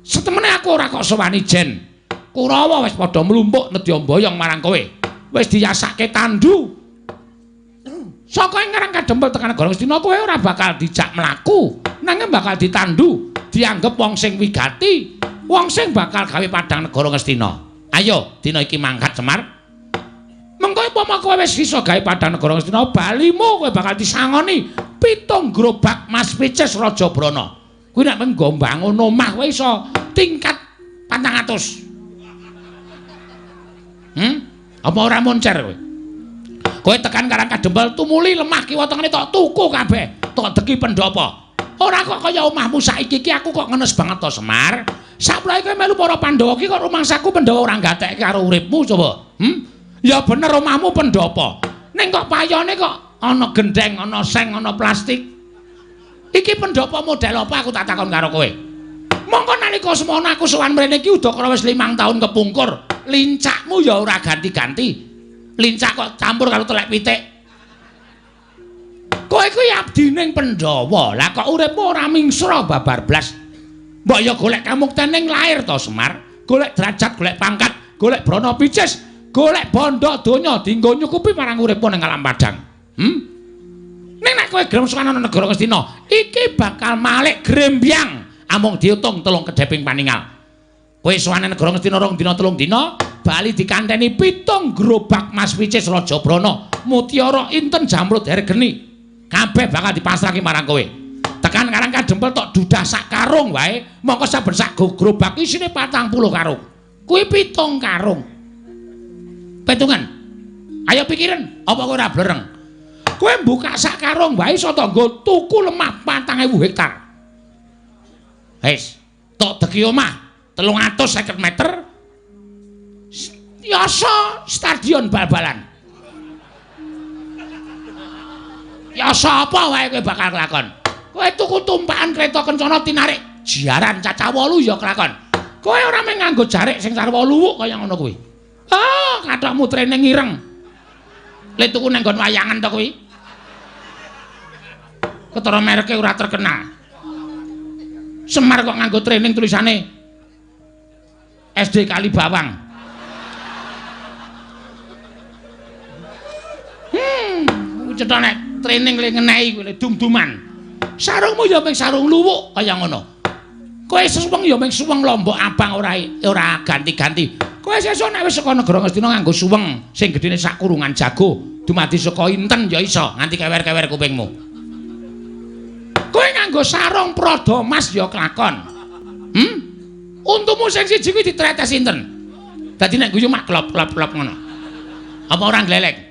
setemene aku ora kok sowani jen. Kurawa wis padha mlumpuk nedya mboyong marang kowe. Wis diyasake tandu. Saka ing Karang Kadempel tekan negara Ngastina kowe ora bakal dijak mlaku, nanging bakal ditandu, dianggep wong sing wigati, wong sing bakal gawe padhang negara Ngastina. Ayo, dina iki mangkat Semar. Mengko upama kowe wis iso gawe padhang negara Ngastina, balimu kowe bakal disangoni 7 gerobak Mas Picis Raja Brana. Kuwi nek nggo mbangun omah kowe iso tingkat 400. Apa ora moncer kowe? Kowe tekan Karang Kadempel tumuli lemah kiwa tengene tok tuku kabeh, tok deki pendhapa. Ora kok kaya omahmu saiki iki aku kok ngenes banget to Semar. Saplae kowe melu para Pandhawa iki kok rumangsaku Pandhawa ora gatekke karo uripmu coba. Ya bener omahmu pendhapa. Ning kok payone kok ana gendeng, ana seng, ana plastik. Iki pendhapa model apa aku tak takon karo kowe. Mongko nalika semono aku sowan mrene iki udakara wis 5 tahun kepungkur. Lincakmu ya ora ganti-ganti. Lincak kok campur karo telek pitik. Kowe kuwi abdining Pandhawa. Lah kok uripmu ora mingsra babar blas. Mbok ya golek kamukten ning lair to Semar. Golek derajat, golek pangkat, golek brana picis, golek bondo donya dienggo nyukupi marang uripmu ning alam padang. Ning nek kowe gelem sowan ana negara Ngastina, iki bakal malik grembyang amung diutung 3 kedheping paningal. Kowe sowan negara Ngastina 2 dina 3 dina, bali dikanteni 7 gerobak Mas Picis Raja Brana, mutiara inten jamrud hergeni. Kabeh bakal dipasrahke marang kowe. Tekan Karang Kadempel tok dudah sak karung wae, mongko saben sak gerobak isine 40 karung. Kuwi 7 karung. Petungan. Ayo pikiran, apa kowe ora blereng? Kowe buka sak karung wae iso nggo tuku lemah 4000 hektar. Wis, tok deki omah. 350 meter yasa stadion bal-balan. Yasa apa wae kowe bakal kelakon. Kowe tuku tumpakan kereta kencana tinarik jaran cacah 8 ya kelakon. Kowe ora mung nganggo jarik sing sarwa luwuk kaya ngono kuwi. Ah, kathokmu training ireng. Le tuku nang nggon wayangan to kuwi. Ketara mereke ora terkenal. Semar kok nganggo training tulisane SD Kalibawang. Cetha nek training le ngenehi kuwi le dum-duman. Sarungmu ya mung sarung luwuk kaya ngono. Kowe suweng ya mung suweng lombok abang ora ora ganti-ganti. Kowe sesuk nek wis saka negara Ngastina nganggo suweng sing gedene sak kurungan jago, dumadi saka inten ya iso nganti kewer-kewer kupingmu. Kowe nganggo sarung Prada Mas ya kelakon. Untumu sing siji kuwi ditretes inten. Dadi nek guyu mak klop-klop-klop ngono. Apa ora gleleng?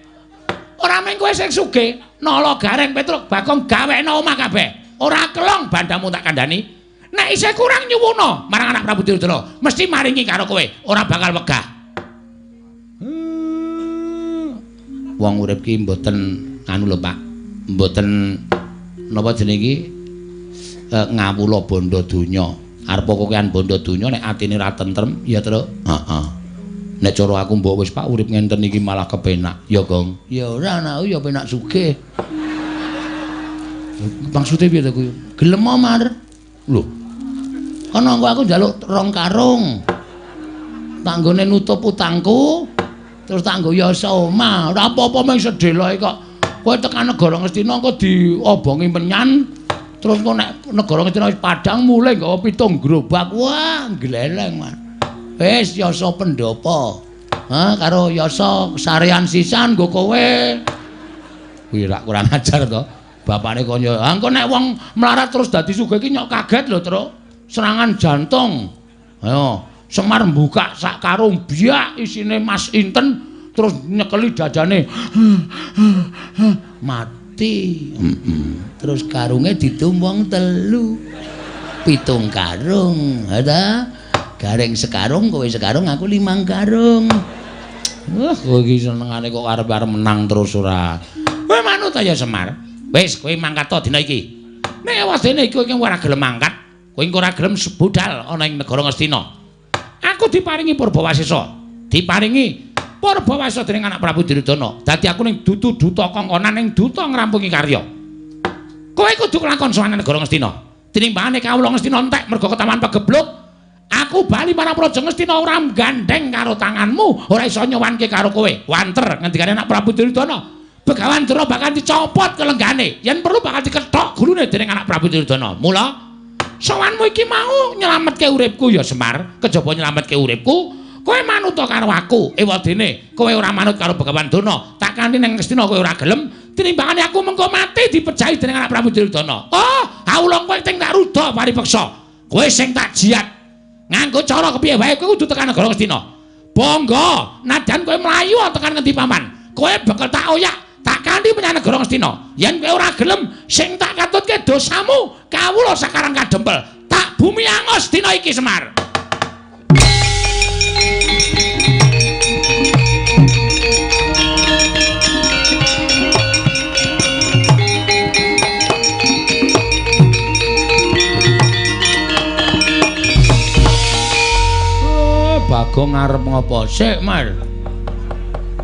Ora mung kowe sing sugih, Nala Gareng Petruk Bagong gawekno omah kabeh. Ora kelong bandamu tak kandhani. Nek isih kurang nyuwuna marang anak Prabu Duryudana, mesti maringi karo kowe, ora bakal wegah. Wong urip ki mboten anu lho, Pak. Mboten napa jenenge iki ngawula bondo donya. Arep kokean bondo donya nek atine ra tentrem, ya, Truk. Heeh. Nek cara aku mbok wis Pak urip ngenten iki malah kepenak. Ya, Gong. Ya ora anakku ya penak sugih. Maksude piye to kuwi? Gelem Mar. Lho. Kono engko aku njaluk 2 karung. Tanggone nutup utangku, terus tak nggo yasa omah. Ora apa-apa mung sedeloke kok. Kowe tekan negara Ngastina engko diobongi menyan, terus engko nek negara Ngastina wis padhang mulih nggawa 7 gerobak. Wah, gleleng, Mas. Wis yasa pendopo. Ha karo yasa sarean sisan nggo kowe. Kuwi rak kurang ajar to. Bapane kaya, "Ha engko nek wong melarat terus dadi sugih iki nyok kaget lho, Truk. Serangan jantung." Ayo, Semar mbuka sak karung biak isine Mas Inten terus nyekeli dadane. Mati. Terus karunge didum wong 3. 7 karung. Ha ta? Gareng sekarung, kowe sekarung, aku 5 karung. Wah, kowe iki senengane kok arep-arep menang terus ora. Kowe manut ya Semar. Wis, kowe mangkat to dina iki. Nek wadene iki kowe ora gelem mangkat, kowe engko ora gelem budal ana ing negara Ngastina. Aku diparingi Purbawasesa. Diparingi Purbawasesa dening anak Prabu Duryudana. Dadi aku ning dudu duta kongkonan ning duta ngrampungi karya. Kowe kudu kelakon sowan negara Ngastina. Tinimbangane kawula Ngastina entek mergo ketawan pegebluk. Aku bali marang Praja Ngastina ora gandeng karo tanganmu, ora iso nyowanke karo kowe. Wanter ngendikane anak Prabu Duryudana. Begawan Durna bakal dicopot kelenggane, yen perlu bakal dikethok gulune dening anak Prabu Duryudana. Mula sowanmu iki mau nyelametke uripku ya Semar, kejaba nyelametke uripku, kowe manut karo aku. Ewadene kowe ora manut karo Begawan Durna, tak kanthi ning Ngastina kowe ora gelem, tinimbangane aku mengko mati dipejahi dening anak Prabu Duryudana. Oh, awula kowe sing tak ruda paripeksa. Kowe sing tak jiat. Nganggo cara kepiye wae kowe kudu tekan negara Ngastina. Bangga, nadyan kowe mlayu tekan ngendi paman. Kowe bakal tak oyak, tak kanthi menyang negara Ngastina. Yen kowe ora gelem, sing tak katutke dosamu, kawula sakarang kadempel. Tak bumi angus dina iki Semar. Bagong arep ngopo? Sik, Mar.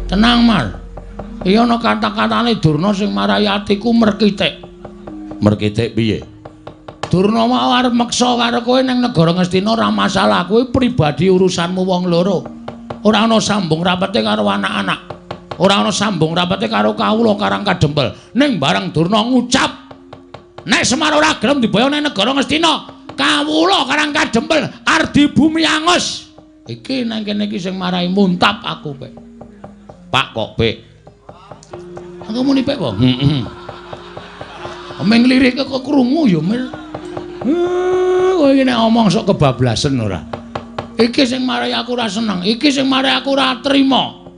Tenang, Mar. Iya ana kata-katane Durna sing marai atiku merkitik. Merkitik piye? Durna mau arep meksa karo kowe ning negara Ngastina ora masalah, kuwi pribadi urusanmu wong loro. Ora ana sambung rapete karo anak-anak. Ora ana sambung rapete karo kawula Karang Kadempel. Ning bareng Durna ngucap, nek Semar ora gelem diboyong ning negara Ngastina, kawula Karang Kadempel ardi bumi angus. Iki nang kene iki sing marai muntap aku, Pek. Pak kok, Pek? Aku muni Pek apa? Heeh. Meng lirike kok krungu ya, Mir. Kowe iki nek omong sok kebablasen ora. Iki sing marai aku ora seneng, iki sing marai aku ora trima.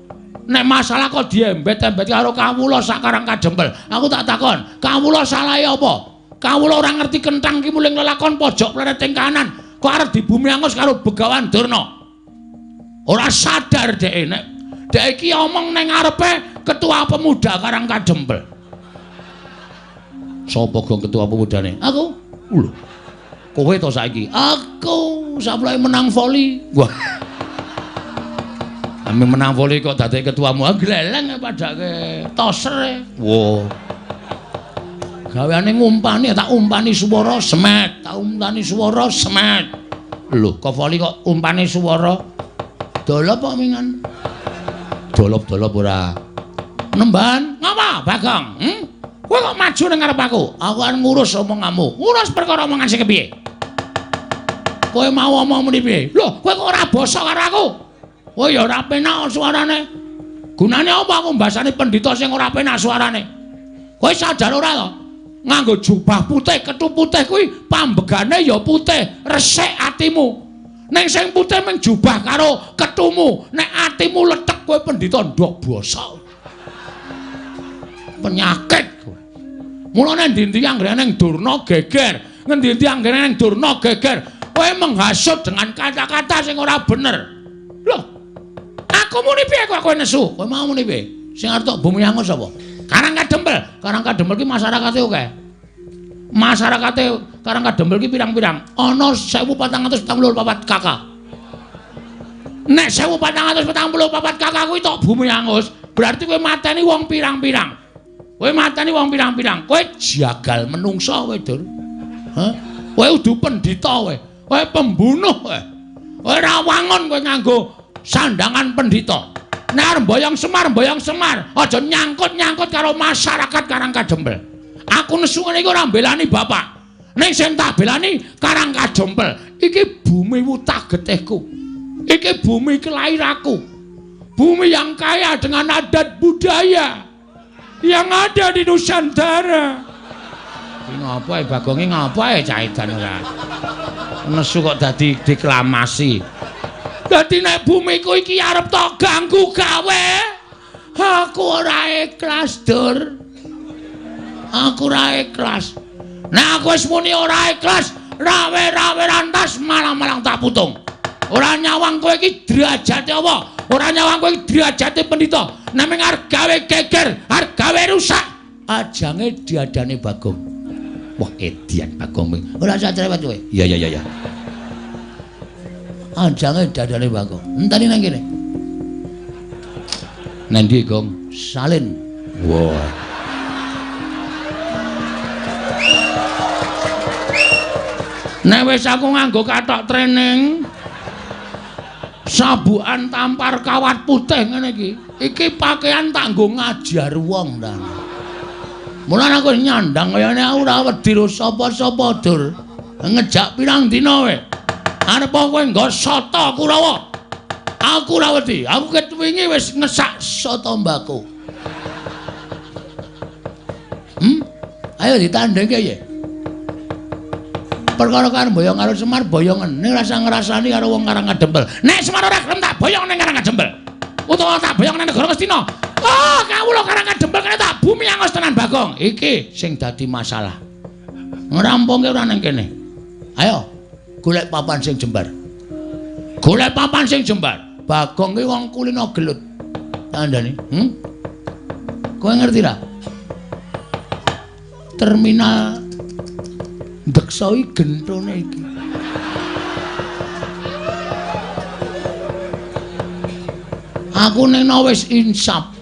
Nek masalah kok diembet-embet karo kawula sak Karang Kadempel. Aku tak takon, kawula salahe apa? Kawula ora ngerti kenthang ki muling lelakon pojok plereting kanan. Kok arep dibumi angus karo Begawan Durna. Ora sadar dhek nek dhek iki omong ning ngarepe ketua pemuda Karang Kadempel. Sapa gong ketua pemudane? Aku. Lho. Kowe to saiki? Aku saplake menang voli. Wah. Ame menang voli kok dadi ketuamu. Gleleng padake toser. Wah. Gaweane ngumpani, tak umpani swara semet, tak umpani swara semet. Lho, kok voli kok umpane swara? Dolop kok mingan. Dolop-dolop ora. Nemban, ngapa, Bagong? Kowe kok maju ning ngarep aku? Aku arep ngurus omonganmu. Ngurus perkara omongan sing kepiye? Kowe mau omong muni piye? Lho, kowe kok ora basa karo aku? Kowe ya ora penak suarane. Gunane apa aku mbasani pendhita sing ora penak suarane? Kowe sadar ora to? Nganggo jubah putih, ketu putih kuwi pambegane ya putih, resik atimu. Ning sing putih mung jubah karo ketumu, nek atimu lethek kowe pendhita ndok basa. Penyakit kowe. Mulane endi-endi anggere ning Durna geger, ngendi-endi anggere ning Durna geger, kowe menghasut dengan kata-kata sing ora bener. Lho, aku muni piye kok kowe nesu? Kowe mau muni piye? Sing arep tok bumi angus sapa? Karang Kadempel. Karang Kadempel ki masyarakate akeh. Masyarakate Karang Kadempel ki pirang-pirang. Ana 1444 KK. Nek 1444 KK kuwi tok bumi angus, berarti kowe mateni wong pirang-pirang. Kowe mateni wong pirang-pirang. Kowe jagal menungsa kowe, Dur. Hah? Kowe udu pendhita kowe. Kowe pembunuh kowe. Kowe ora wangun kowe nganggo sandangan pendhita. Nek arep mboyong Semar, mboyong Semar, aja nyangkut-nyangkut karo masyarakat Karang Kadempel. Aku nesu ngene iki ora mbelani bapak. Ning sing tak belani Karang Kadempel. Iki bumi wutah getihku. Iki bumi kelahiranku. Bumi yang kaya dengan adat budaya yang ada di Nusantara. Iki ngopo ae Bagonge ngopo ae cah edan ora. Nesu kok dadi deklamasi. Dadi nek bumiku iki arep tok ganggu gawe, aku ora ikhlas, Dur. Aku ora ikhlas. Nek aku wis muni ora ikhlas, rawe-rawe rantas malang-malang tak putung. Ora nyawang kowe iki derajate apa? Ora nyawang kowe iki derajate pendhita. Nek mung arep gawe geger, arep gawe rusak, ajange diadane Bagong. Wah, edian Bagong. Ora usah cerewet kowe. Iya iya iya. Ajange dadane Bagong. Enteni nang kene. Nang ndi, Gong? Salin. Wah. Nek wis aku nganggo kathok training, sabukan tampar kawat putih ngene iki. Iki pakaian tak nggo ngajar wong ta. Mulane aku nyandang kayane aku ora wedi ro sapa-sapa, Dur. Ngejak pirang dina kowe. Arep kowe nggo soto Kurawa. Aku ora wedi. Aku ket wingi wis ngesak soto mbako. Ayo ditandhengke ya. Perkara kan boyong karo Semar boyongen. Ning rasa ngrasani karo wong Karang Kadempel. Nek Semar ora gelem tak boyong ning Karang Kadempel. Utawa tak boyong ning negara Ngastina. Oh, kawula Karang Kadempel kene tak bumi angus tenan Bagong. Iki sing dadi masalah. Ngrampungke ora ning kene. Ayo. Golek papan sing jembar. Golek papan sing jembar. Bagong ki wong kulino gelut. Tandane, Kowe ngerti ra? Terminal Deksa iki gentone iki. Aku ning wis insaf.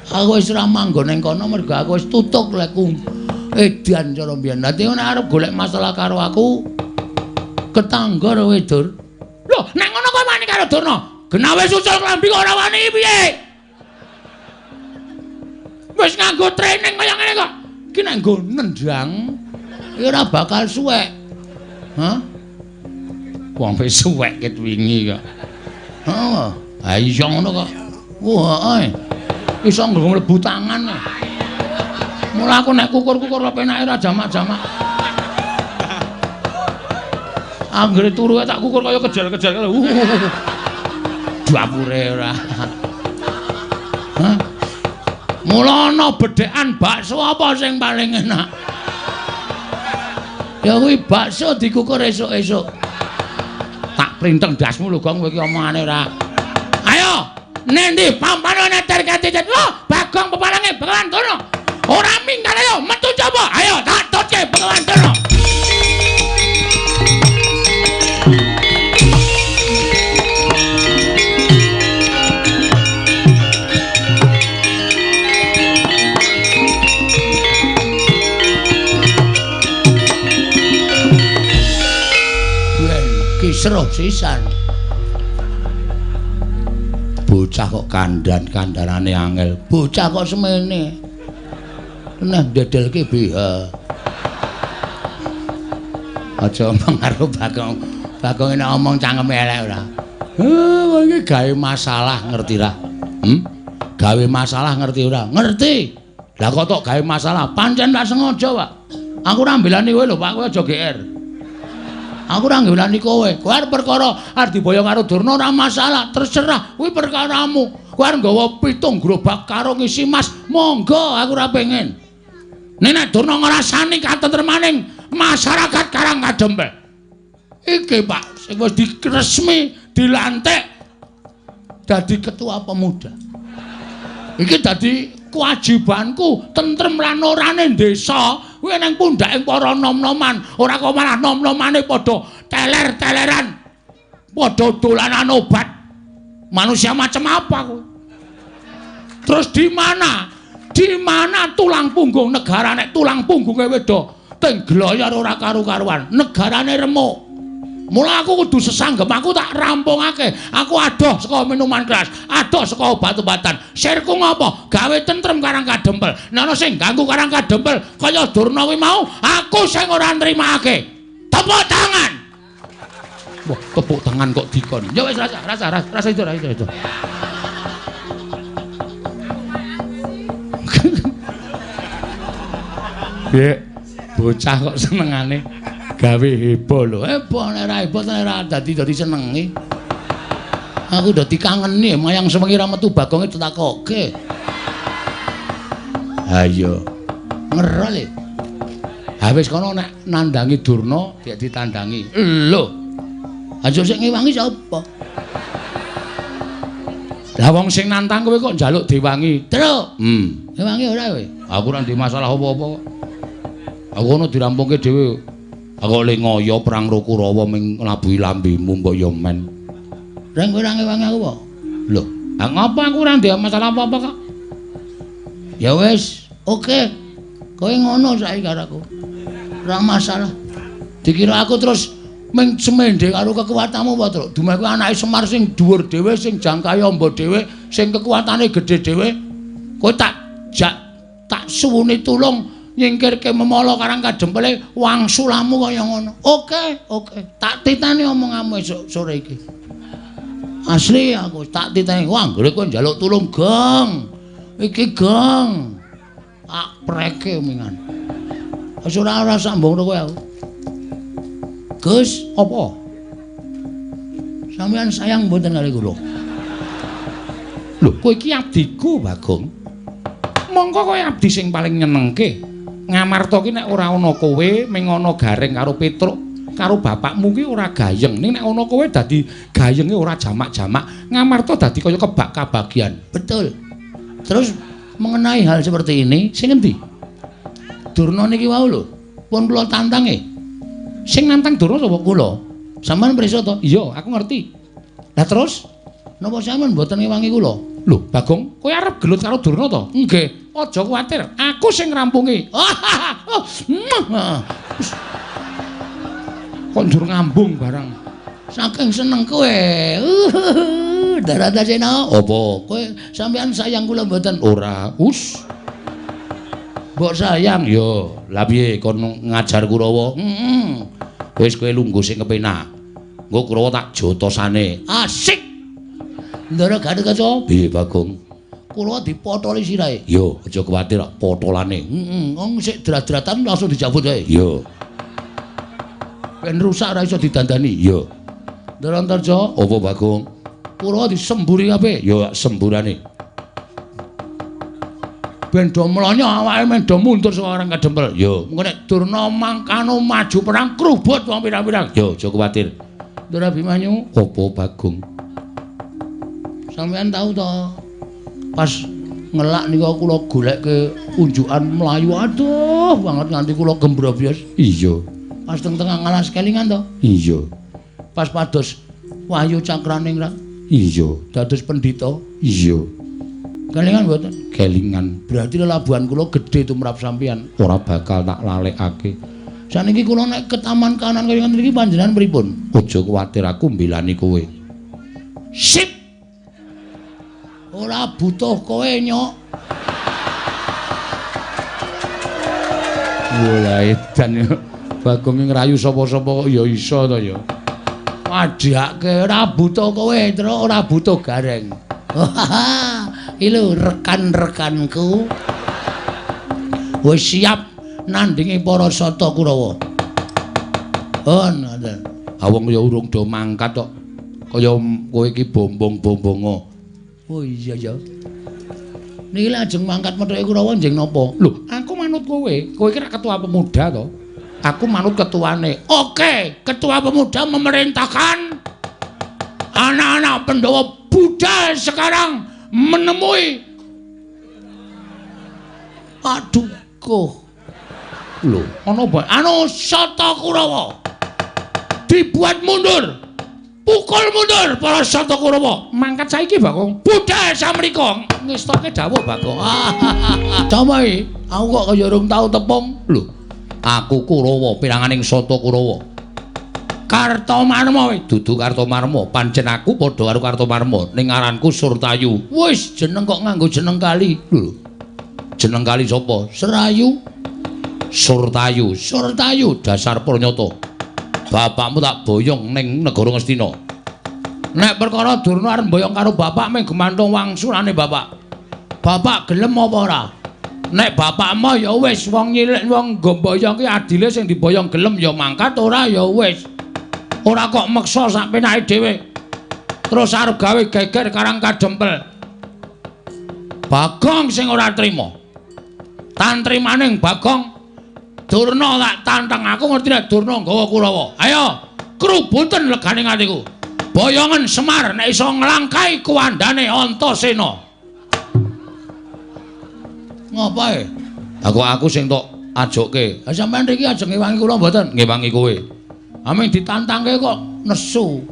Aku wis ora manggon ning kono mergo aku wis tutuk leku edan cara mbiyen. Dadi nek arep golek masalah karo aku ketangga kowe, Dur. Lho, nek ngono kowe wani karo Durna. Genah wis ucul klambi kok ora wani piye? Wis nganggo training kaya ngene kok. Iki nek nggo nendang iki ora bakal suwek. Hah? Wong wis suwek ket wingi kok. Heeh. Ha iya ngono kok. Wah, heeh. Iso nggo mlebu tangan. Mula aku nek kukur-kukur penake ora jamak-jamak. Anggere turu tak kukur kaya kejar-kejar. Dapure ora. Hah? Mula ana bedhekan bakso apa sing paling enak? Ya kuwi bakso dikukur esuk-esuk. Printeng dasmu lho, Gong, kowe iki omongane ora. Ayo, nendi pampane neter ketitet. Loh, Bagong peparange Begawan Durna. Ora minggat ayo metu coba. Ayo tak tutke Begawan Durna. Kisruh sisan. Bocah kok kandhan-kandhanane angel. Bocah kok semene. Neh ndedelke BH. Aja omong karo Bagong. Bagong nek omong cangkeme elek ora. Heh, iki gawe masalah ngerti ra? Gawe masalah ngerti ora? Ngerti. Lah kok tok gawe masalah? Pancen tak sengaja, Pak. Aku ora mbelani kowe lho, Pak. Kowe aja GR. Aku ora ngelani kowe. Kowe arep perkara arep diboyong karo Durna ora masalah, terserah. Kuwi perkaramu. Kowe arep nggawa 7 gerobak karo ngisi mas, monggo aku ora pengen. Nek Durna ngrasani katentremaning masyarakat Karang Kadempel. Iki Pak, sing wis diresmi dilantik dadi ketua pemuda. Iki dadi kewajibanku tentrem lan orane desa. Kuwi nang pundhake para nom-noman, ora kok malah nom-nomane padha teler-teleran. Padha dolanan obat. Manusia macam apa kowe? Terus di mana? Di mana tulang punggung negara nek tulang punggunge wedo teng gloyor ora karu-karuan, negarane remuk. Mula aku kudu sesanggem, aku tak rampungake. Aku adoh saka minuman keras, adoh saka obat-obatan. Sirku ngopo? Gawe tentrem Karang Kadempel. Nek ana sing ganggu Karang Kadempel kaya Durna kuwi mau, aku sing ora nrimake. Tepuk tangan. Wah, tepuk tangan kok dikon. Ya wis rasa itu, rasa itu. Ye, bocah kok senengane gawe heboh lho. Heboh nek ora heboh nek ora dadi senenge. Aku dadi kangeni mayang sewengi ra metu Bagonge ditakoke. Ha iya. Ngerol e. Ha wis kono nek nandangi Durna dik ditandangi. Lho. Aja sing ngewangi sapa? Lah wong sing nantang kowe kok njaluk diwangi. Truk. Ngewangi ora kowe? Aku ora ndek masalah apa-apa kok. Aku ono dirampungke dhewe. Aku le ngoyo perang karo Kurawa ming nglabuhi lambemu mbok ya men. Reng kowe ora ngewangi aku apa? Lho, ha ngopo aku ora ndek masalah apa-apa kok. Ya wis, oke. Kowe ngono saiki karo aku. Ora masalah. Dikira aku terus ming semende karo kekuatanmu apa, Truk? Dumeh kuwi anake Semar sing dhuwur dhewe, sing jangkahe amba dhewe, sing kekuatane gedhe dhewe. Kowe tak jak tak suwuni tulung nyingkirke memala Karang Kadempele wangsulamu kaya ngono. Oke, oke. Tak titani omonganmu esuk sore iki. Asli aku tak titani. Wah, anggere kowe njaluk tulung, Gong. Iki Gong. Tak preke mingan. Wis ora sambung kowe aku. Gus, apa? Sampeyan sayang mboten kali kula. Lho, kowe iki abdiku, Bagong. Mongko kowe abdi sing paling nyenengke. Ngamarta ki nek ora ana kowe, ming ana Gareng karo Petruk, karo bapakmu ki ora gayeng. Ning nek ana kowe dadi gayenge ora jamak-jamak. Ngamarta dadi kaya kebak kabagian. Betul. Terus mengenai hal seperti ini, sing endi? Durna niki wau lho, pun kula tantange. Sing nantang Durna sapa kula? Sampeyan pirsa to? Iya, aku ngerti. Lah terus napa sampeyan mboten ngewangi kula? Lho, Bagong, kowe arep gelut karo Durna to? Nggih. Aja kuwatir, aku sing ngrampungi. Kok njur ngambung barang. Saking seneng kowe. Daratasena. Apa? Kowe sampeyan sayang kula mboten? Ora. Us. Mbok sayang ya. Lah piye kon ngajar Kurawa? Heeh. Wis kowe lungguh sing kepenak. Engko Kurawa tak jotosane. Asik. Ndara Gatotkaca. Piye Bagong? Kurawa dipotoli sirahe. Yo, aja kuwatir potolane. Heeh, wong sik drat-dratan langsung dijabut wae. Yo. Ben rusak ora iso didandani. Yo. Ndara Antarja, apa Bagong? Kurawa disemburi kabeh. Yo semburane. Ben do mlonyo awake men do mundur saka Karang Kadempel. Yo, mengko nek Durna mangkano maju perang krubut wong pirang-pirang. Yo, aja kuwatir. Ndara Abimanyu, apa Bagong? Sampeyan tau to? Pas ngelak nika kula golekke unjukan mlayu aduh banget nganti kula gembrobyos. Iya. Pas teng tengah ngalas kelingan to? Iya. Pas pados Wahyu Cakraningrat. Iya. Dados pendhita. Iya. Kelingan mboten? Kelingan. Berarti lelabuhan kula gedhe tumrap sampeyan. Ora bakal tak lalekake. Saniki kula nek ke taman kanan kaya ngene iki panjenengan pripun? Aja kuwatir aku mbelani kowe. Sip. Ora butuh kowe, Nyok. Wah, edan. Bagong ngrayu sapa-sapa kok ya iso to ya. Wadhake ora butuh kowe, Truk, ora butuh gareng. Iki lho rekan-rekanku. Wis siap nandingi para Sata Kurawa. Oh, ngoten. Ha wong ya urung do mangkat kok. Kaya kowe iki bombong-bombongo. Oh iya ya. Niki lajeng mangkat methuke Kurawa njeng napa? Lho, aku manut kowe. Kowe iki rak ketua pemuda to. Aku manut ketuane. Oke, ketua pemuda memerintahkan anak-anak Pandhawa budal sekarang menemui Paduka. Lho, ana apa? Anu Sata Kurawa. Dibuat mundur. Pukul mundur para Sata Kurawa. Mangkat saiki, Bagong. Budal samrika. Ngestoke dawuh, Bagong. Sapa iki? Aku kok kaya urung tau tepung. Lho, aku Kurawa piranganing Sata Kurawa. Kartomarma kowe. Dudu Kartomarma, pancen aku padha karo Kartomarma. Ning aranku Surtayu. Wis jeneng kok nganggo jeneng kali. Lho. Jeneng kali sapa? Serayu. Surtayu. Surtayu dasar pranyata. Bapakmu tak boyong ning negara Ngastina. Nek perkara Durna arep mboyong karo bapak mung gemantung wangsulane bapak. Bapak gelem apa ora? Nek bapakmu ya wis wong nyilik wong nggo mboyong ki adile sing diboyong gelem ya mangkat, ora ya wis. Ora kok meksa sak penake dhewe. Terus arep gawe geger karang kadempel. Bagong sing ora trima. Tantrimaning Bagong Durna tak tantang, aku ngerti nek Durna nggawa Kurawa. Ayo, krubuten legane atiku. Boyongen Semar nek iso nglangkai kuwandane Antasena. Ngopo e? Aku sing tok ajokke. Ha sampean mriki ajeng ngewangi kula mboten? Ngewangi kowe. Aming ditantangke kok nesu.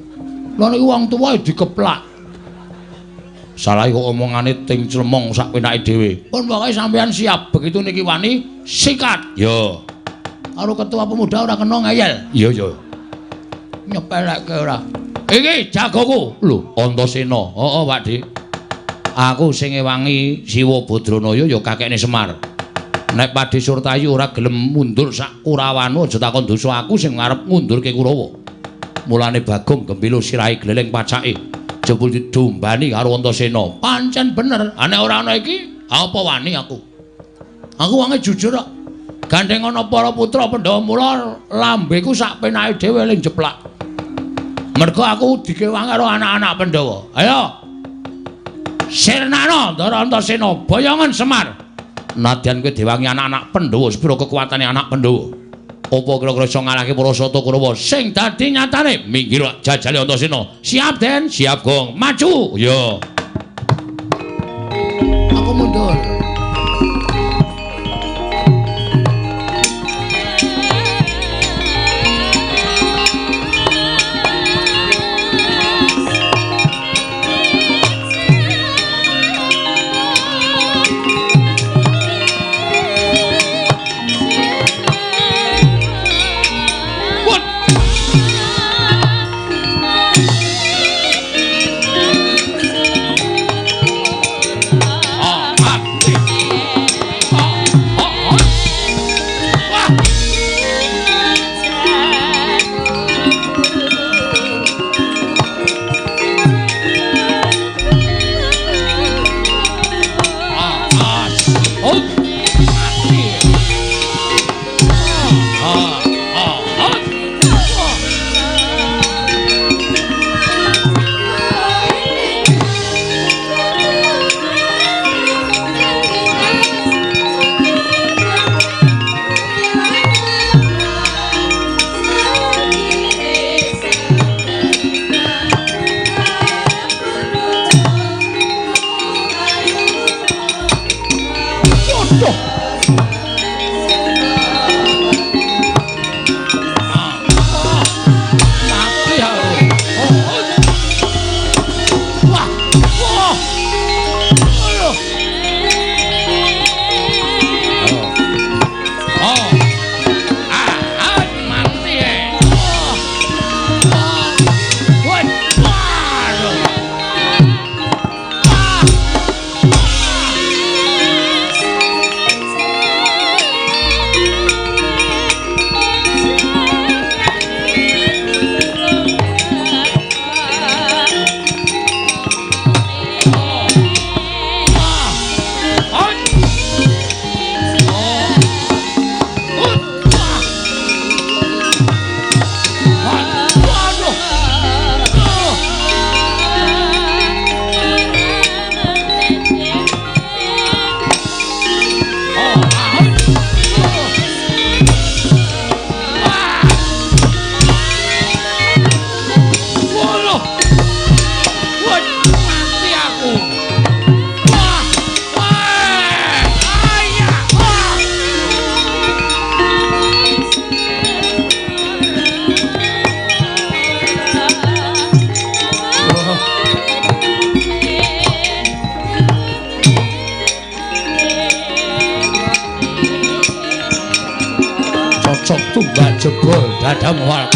Lha niku wong tuwa dikeplak. Salah kok omongane ting clemong sak penake dhewe. Pun pokoke sampean siap, begitu niki wani sikat. Yo. Karo ketua pemuda ora kena ngeyel. Iya yo. Nyepelekke ora. Iki jagoku. Lho, Antasena. Heeh, Pak Dik. Aku sing ngewangi Siwa Badranaya ya kakekne Semar. Nek Pakde Surtayu ora gelem mundur sak Kurawanu aja takon dosa aku sing arep ngundurke Kurawa. Mulane Bagong gembilo sirahe gleleng pacake. Jebul didombani karo Antasena. Pancen bener. Nek ora ana iki, apa wani aku? Aku wonge jujur kok. Gandeng ana para putra Pandhawa mula lambeku sak penake dhewe ling jeplak. Mergo aku dikewangi karo anak-anak Pandhawa. Ayo. Sirnana Ndara Antasena, boyongen Semar. Nadyan kowe diwangi anak-anak Pandhawa, sepiro kekuatane anak Pandhawa? Apa kira-kira iso ngalahke para Sata Kurawa? Sing dadi nyatane minggir jajale Antasena. Siap, Den. Siap, Gong. Maju. Ya. Aku mundur. Ah, Kocok tumbak jebol dadamu walak.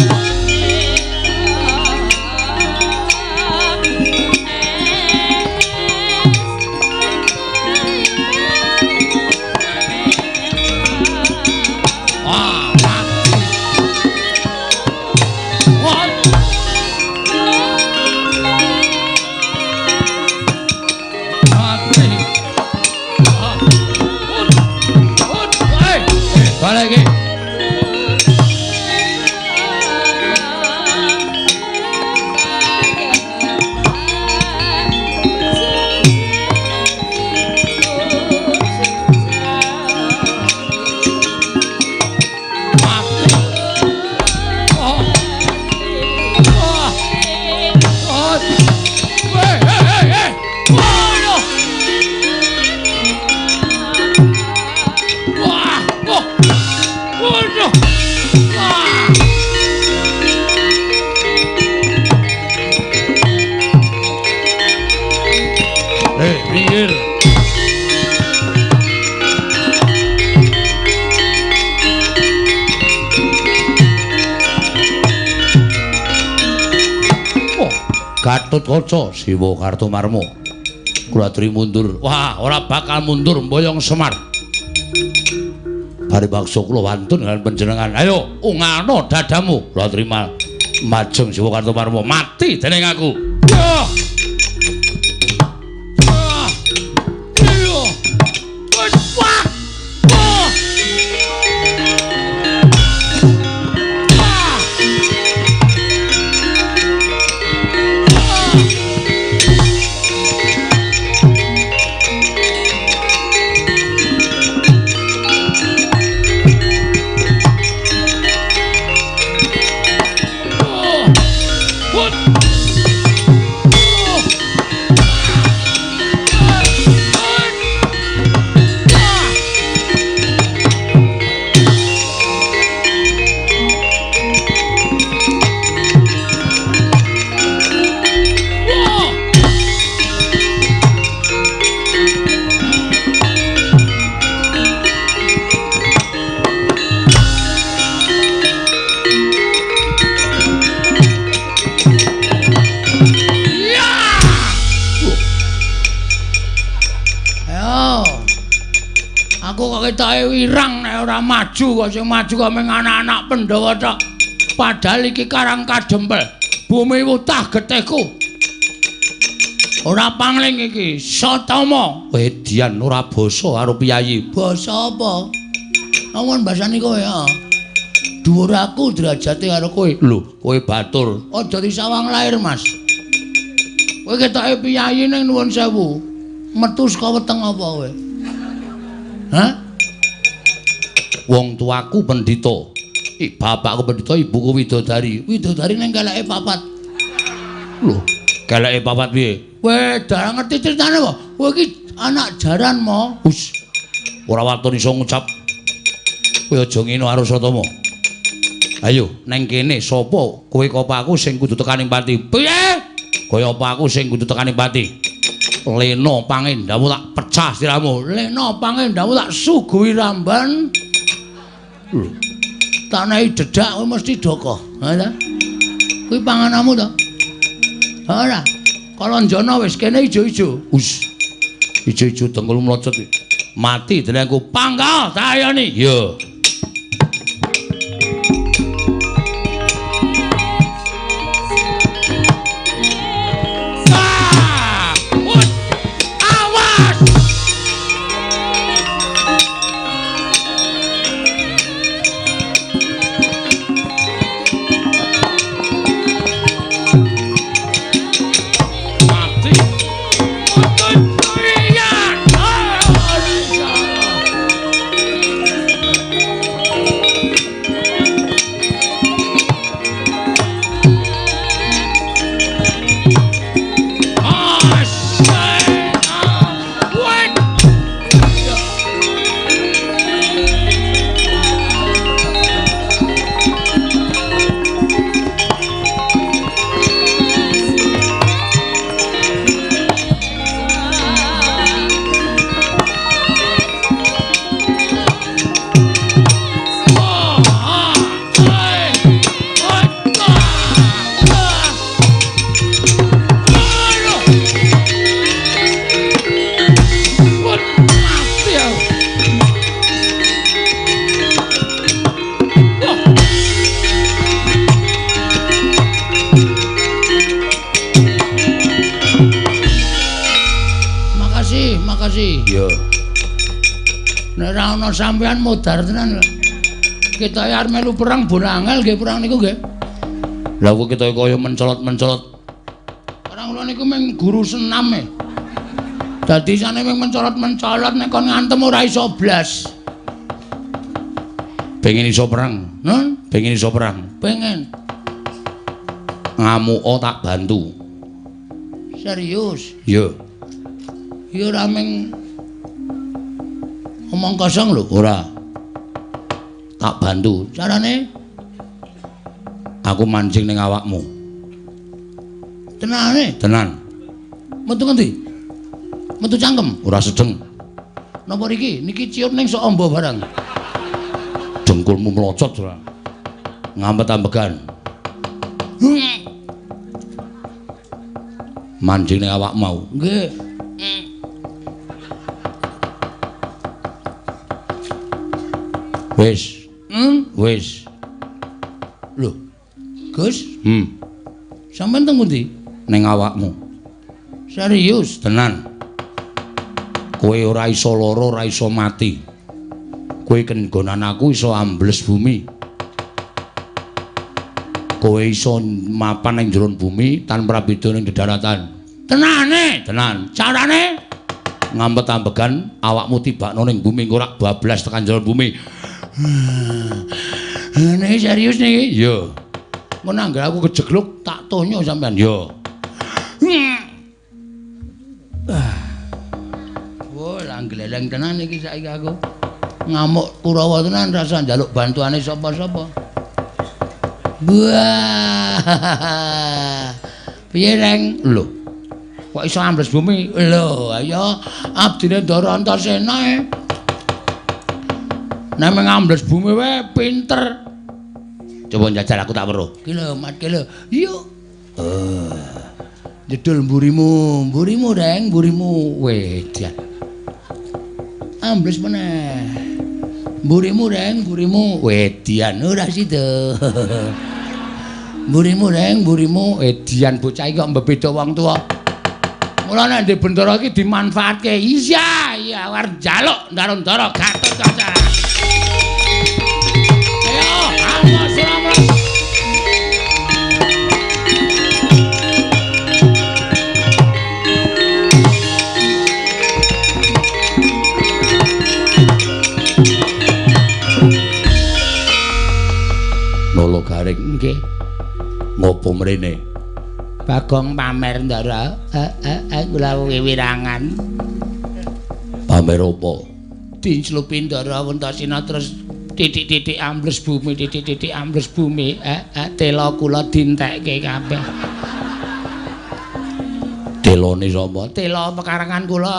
Gatotkaca Siwa Kartomarma. Kula aturi mundur. Wah, ora bakal mundur mboyong Semar. Bari bakso kula wantun dengan panjenengan. Ayo, ungano dadamu. Kula terima majeng Siwa Kartomarma. Mati dening aku. Yo. Ketoke wirang nek ora maju kok sing maju kok mung anak-anak Pandhawa tok. Padahal iki karang kadempel. Bumi wutah getihku. Ora pangling iki, Satama. Edian ora basa karo piyayi. Basa apa? Awan basane kowe ya. Dhuwur aku derajate karo kowe. Lho, kowe batur. Aja disawang lair, Mas. Kowe ketoke piyayi ning nuwun sewu. Metu saka weteng apa kowe? Hah? Wong tuaku pendhita. Bapakku pendhita, ibuku widodari. Widodari ning keleke papat. Lho, keleke papat piye? Kowe darah ngerti critane apa? Kowe iki anak jaran mo. Hus. Ora waton iso ngucap. Kowe aja ngene karo Satama. Ayo, neng kene sapa kowe apa aku sing kudu tekaning pati? Piye? Kaya apa aku sing kudu tekaning pati? Lena pangendamu tak pecah siramu. Lena pangendamu tak suguhi ramban. Lho. Tanahi dedak kowe mesti doko. Ha ta? Kuwi panganamu to? Ora. Kalanjana wis kene ijo-ijo. Us. Ijo-ijo dengkul mlocot. Mati dening aku. Pangkal tayoni. Ya. kasih. Iya. Nek ora ana sampean modar tenan. Kita arep melu perang bon angel nggih perang niku nggih. Lah kok kita kaya mencolot-mencolot. Perang kula niku mung guru senam e. Dadi isane mung mencolot-mencolot nek kon ngantem ora iso blas. Pengen iso perang? Nun? Pengen iso perang? Pengen. Ngamuka tak bantu. Serius? Iya. Ya ora mung omong kosong lho. Ora. Tak bantu. Carane? Aku mancing ning awakmu. Tenane? Tenan. Metu ngendi? Metu cangkem? Ora sedeng. Napa riki? Niki ciut ning sok amba barang. Dengkulmu mlocot ora. Ngampet-ambegan. Mancing ning awakmu mau. Nggih. Wis. Wis. Lho. Gus? Sampeyan teng pundi? Ning awakmu. Serius? Tenan. Kowe ora iso lara, ora iso mati. Kowe kenggonan aku iso ambles bumi. Kowe iso mapan ning jero bumi tanpa beda ning dedaratan. Tenane? Tenan. Carane? Ngampet-ambegan awakmu tibakno ning bumi engko rak bablas tekan jero bumi. Niki serius niki? Iya. Mun anggere aku kejegluk tak tonyo sampean. Iya. Wah, lah gleleng tenan iki saiki aku. Ngamuk Kurawa tenan rasa njaluk bantuane sapa-sapa. Wah. Piye, Reng? Lho. Kok iso ambles bumi? Lho, ayo abdine Ndara Antasena e. Nek ngambles bumi wae pinter. Coba njajal aku tak weruh. Ki lho, Mat, ki lho. Yuk. Jedul mburimu, mburimu Reng, mburimu. Wedan. Ambles meneh. Mburimu Reng, mburimu. Wedian ora sida. Mburimu Reng, mburimu. Edian bocah iki kok mbebeda wong tuwa. Mula nek ndek bendara iki dimanfaatke. Iya, iya arep njaluk ndara-ndara Gatotkaca. Ayo, awas ora. Nolo garing nggih. Ngopo mrene? Bagong pamer Ndara. Kula wiwirangan. Pamer apa? Dinclupi Ndara Antasena terus titik-titik ambles bumi, titik-titik ambles bumi. Tela kula dintekke kabeh. Telone sapa? Tela pekarangan kula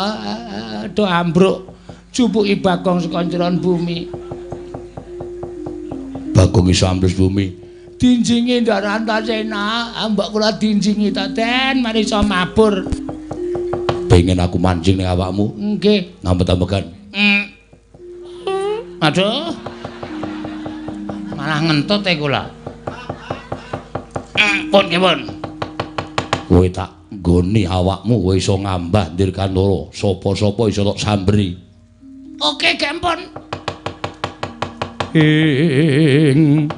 do ambruk. Jupuki Bagong saka njeron bumi. Bagong iso ambles bumi. Dinjingi Ndara Antasena, mbok kula dinjingi ta Den, mari iso mabur. Pengen aku mancing ning awakmu? Nggih. Ngampet-ambegan. Aduh. Malah ngentut e kula. Pun nggih pun. Kowe tak nggoni awakmu kowe iso ngambah Dirgantara, sapa-sapa iso tok samberi. Oke, gempon. Ing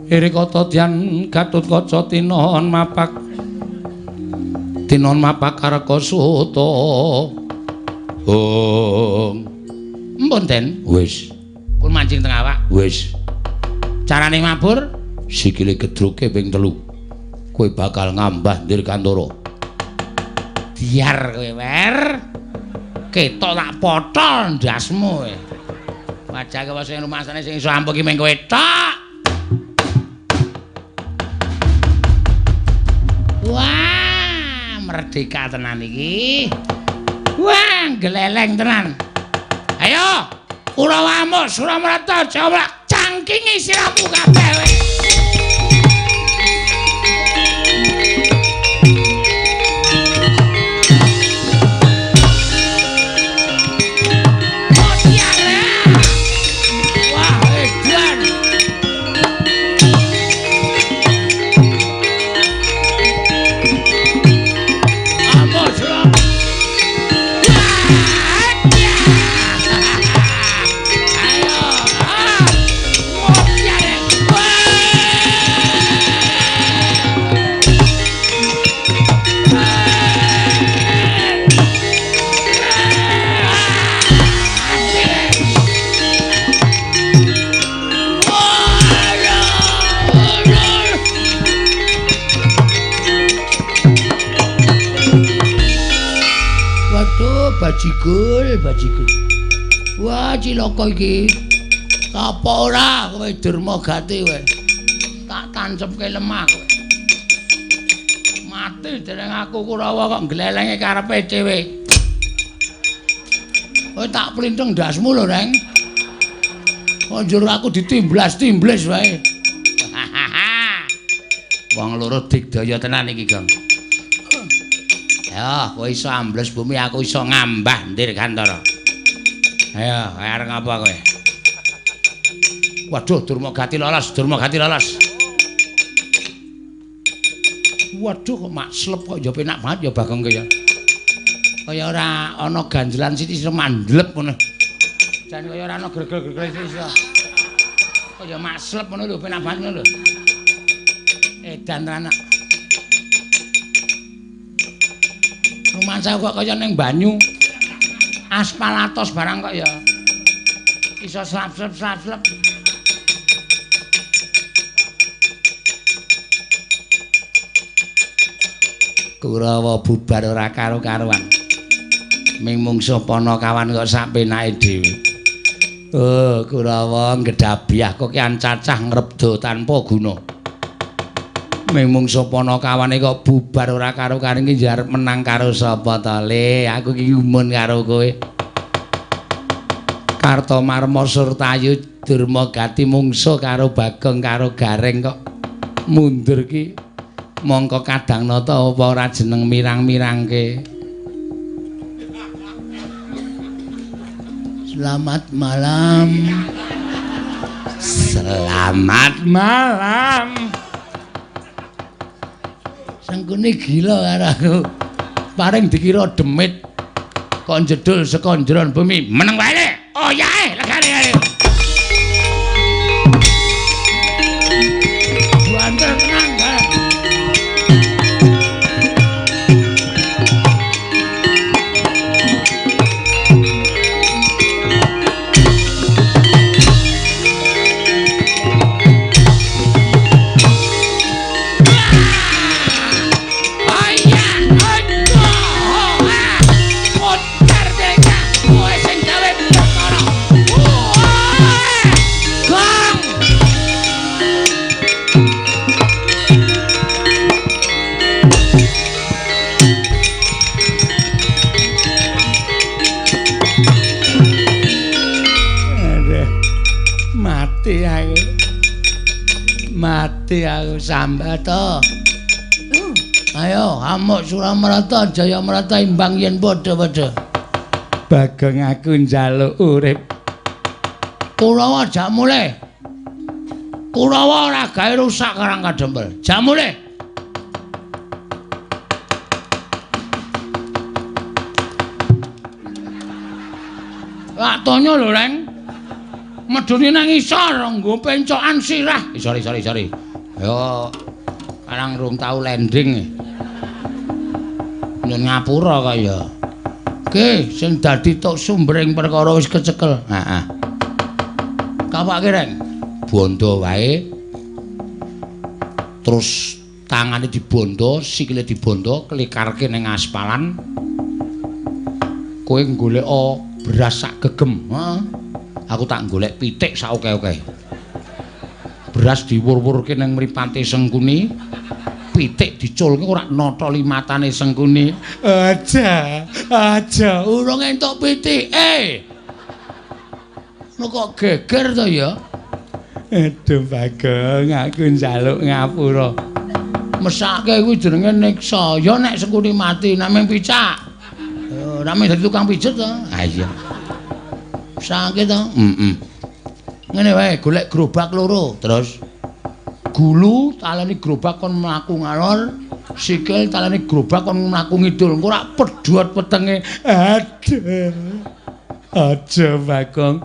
Irikata dyan Gatotkaca tinon mapak tinon mapak kareka suta. Hong. Empun Den. Wis. Pun mancing teng awak. Wis. Carane mabur sikile gedruke ping 3. Kowe bakal ngambah Dirgantara. Biar kowe wer. Ketok tak potol ndasmu kowe. Wajah kowe sing rumasane sing iso ampuh ki mung kowe tok. Wah, merdeka tenan iki. Wah, gleleng tenan. Ayo, Kurawa amuk, Suramrata, Jawa cangkingi siramu kabeh kowe. Wah, edan. Amuk, Suramrata. Bajigul, bajigul. Wah, cilaka iki. Apa ora kowe Durmagati kowe? Tak tancepke lemah kowe. Mati dereng aku Kurawa kok glelenge karepe dhewe. Kowe tak plintheng ndasmu lho, Reng. Kok njur aku ditimblas-timblis wae. Wong loro digdaya tenan iki, Gong. Ya, kowe iso ambles bumi, aku iso ngambah Dirgantara. Ayo, arep ngapa kowe? Waduh, Durmagati lolos, Durmagati lolos. Waduh, kok makslep kok ya penak banget ya Bagong ya. Kaya ora ana ganjelan sithik iso mandlep ngono. Jan kaya ora ana gregel-gregel sithik iso. Kaya makslep ngono lho, penak banget ngono lho. Edan tenan. Rumangsa kok kaya ning banyu. Aspal atos barang kok ya. Iso slap-slap slap-slap. Kurawa bubar ora karo-karuan. Ming mungsuh Panakawan kok sak penake dhewe. Oh, Kurawa ngedhabiah kokean cacah ngrebda tanpa guna. Ming mungsuh Panakawane kok bubar ora karo-karuan iki arep menang karo sapa to, Le? Aku iki gumun karo kowe. Kartomarma Surtayu Durmagati mungsuh karo Bagong karo Gareng kok mundur ki. Mongko kadang nata apa ora jeneng mirang-mirangke. Selamat malam. Selamat malam. Sengkuni gila karo aku. Paring dikira demit kok njedul saka njeron bumi. Meneng wae le. Oh yae, legane ae. Banter tenan. Mati aku sambata. Ayo amuk Suramarta Jayamarta imbang yen padha-padha. Bagong aku njaluk urip. Kurawa jak mulih. Kurawa ora gawe rusak Karang Kadempel. Jak mulih. Lak tonyo lho, Reng. Medune nang isor nggo pencokan sirah. Sorry, sorry, sorry. Yo karang rung tau landing. Nyun ngapura kaya. Oke, sing dadi tok sumbering perkara wis kecekel. Heeh. Kapake, Reng. Bondo wae. Terus tangane dibondo, sikile dibondo, klikarke ning aspalan. Kowe goleka beras sak gegem. Heeh. Aku tak golek pitik sak oke-oke. Beras diwur-wurke ning mripate Sengkuni, pitik diculke ora notoli matane Sengkuni. Aja, aja, urung entuk pitike. Lho kok geger to ya? Aduh Bagong, aku njaluk ngapura. Mesake kuwi jenenge niksa. Ya nek Sengkuni mati, nek mung picak. Ora mung dadi tukang pijet to. Ha iya. Sakit to? Heeh. Ngene wae, golek gerobak loro. Terus gulu taleni gerobak kon mlaku ngalor, sikil taleni gerobak kon mlaku ngidul. Engko ora pedhot wetenge. Aduh. Aja Bagong.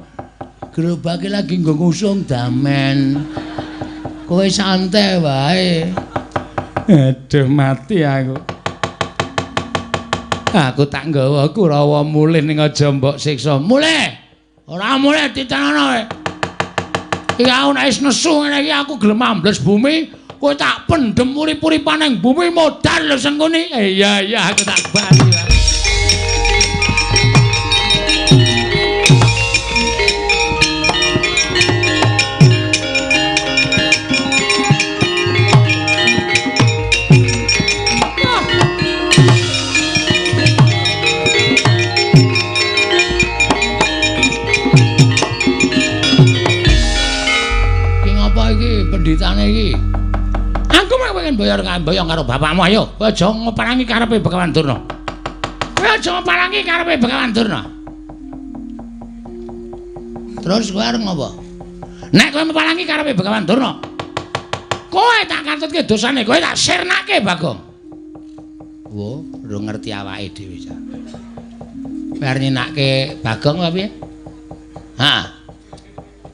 Gerobake lagi nggo ngusung damen. Kowe santai wae. Aduh mati aku. Aku tak nggawa Kurawa mulih ning aja mbok siksa. Mulih. Ora mulih ditanono kowe. Iki aku nek wis nesu ngene iki aku gelem ambles bumi, kowe tak pendhem urip-uripan ning bumi modar lho Sengkuni. Iya iya aku tak bali. arep ngamboyong karo bapakmu ayo. Kowe aja ngeparangi karepe Begawan Durna. Kowe aja ngeparangi karepe Begawan Durna. Terus kowe arep ngopo? Nek kowe ngeparangi karepe Begawan Durna, kowe tak katutke dosane, kowe tak sirnake Bagong. Wo, ora ngerti awake dhewe cah. Kowe arep nyenake Bagong apa piye? Hah.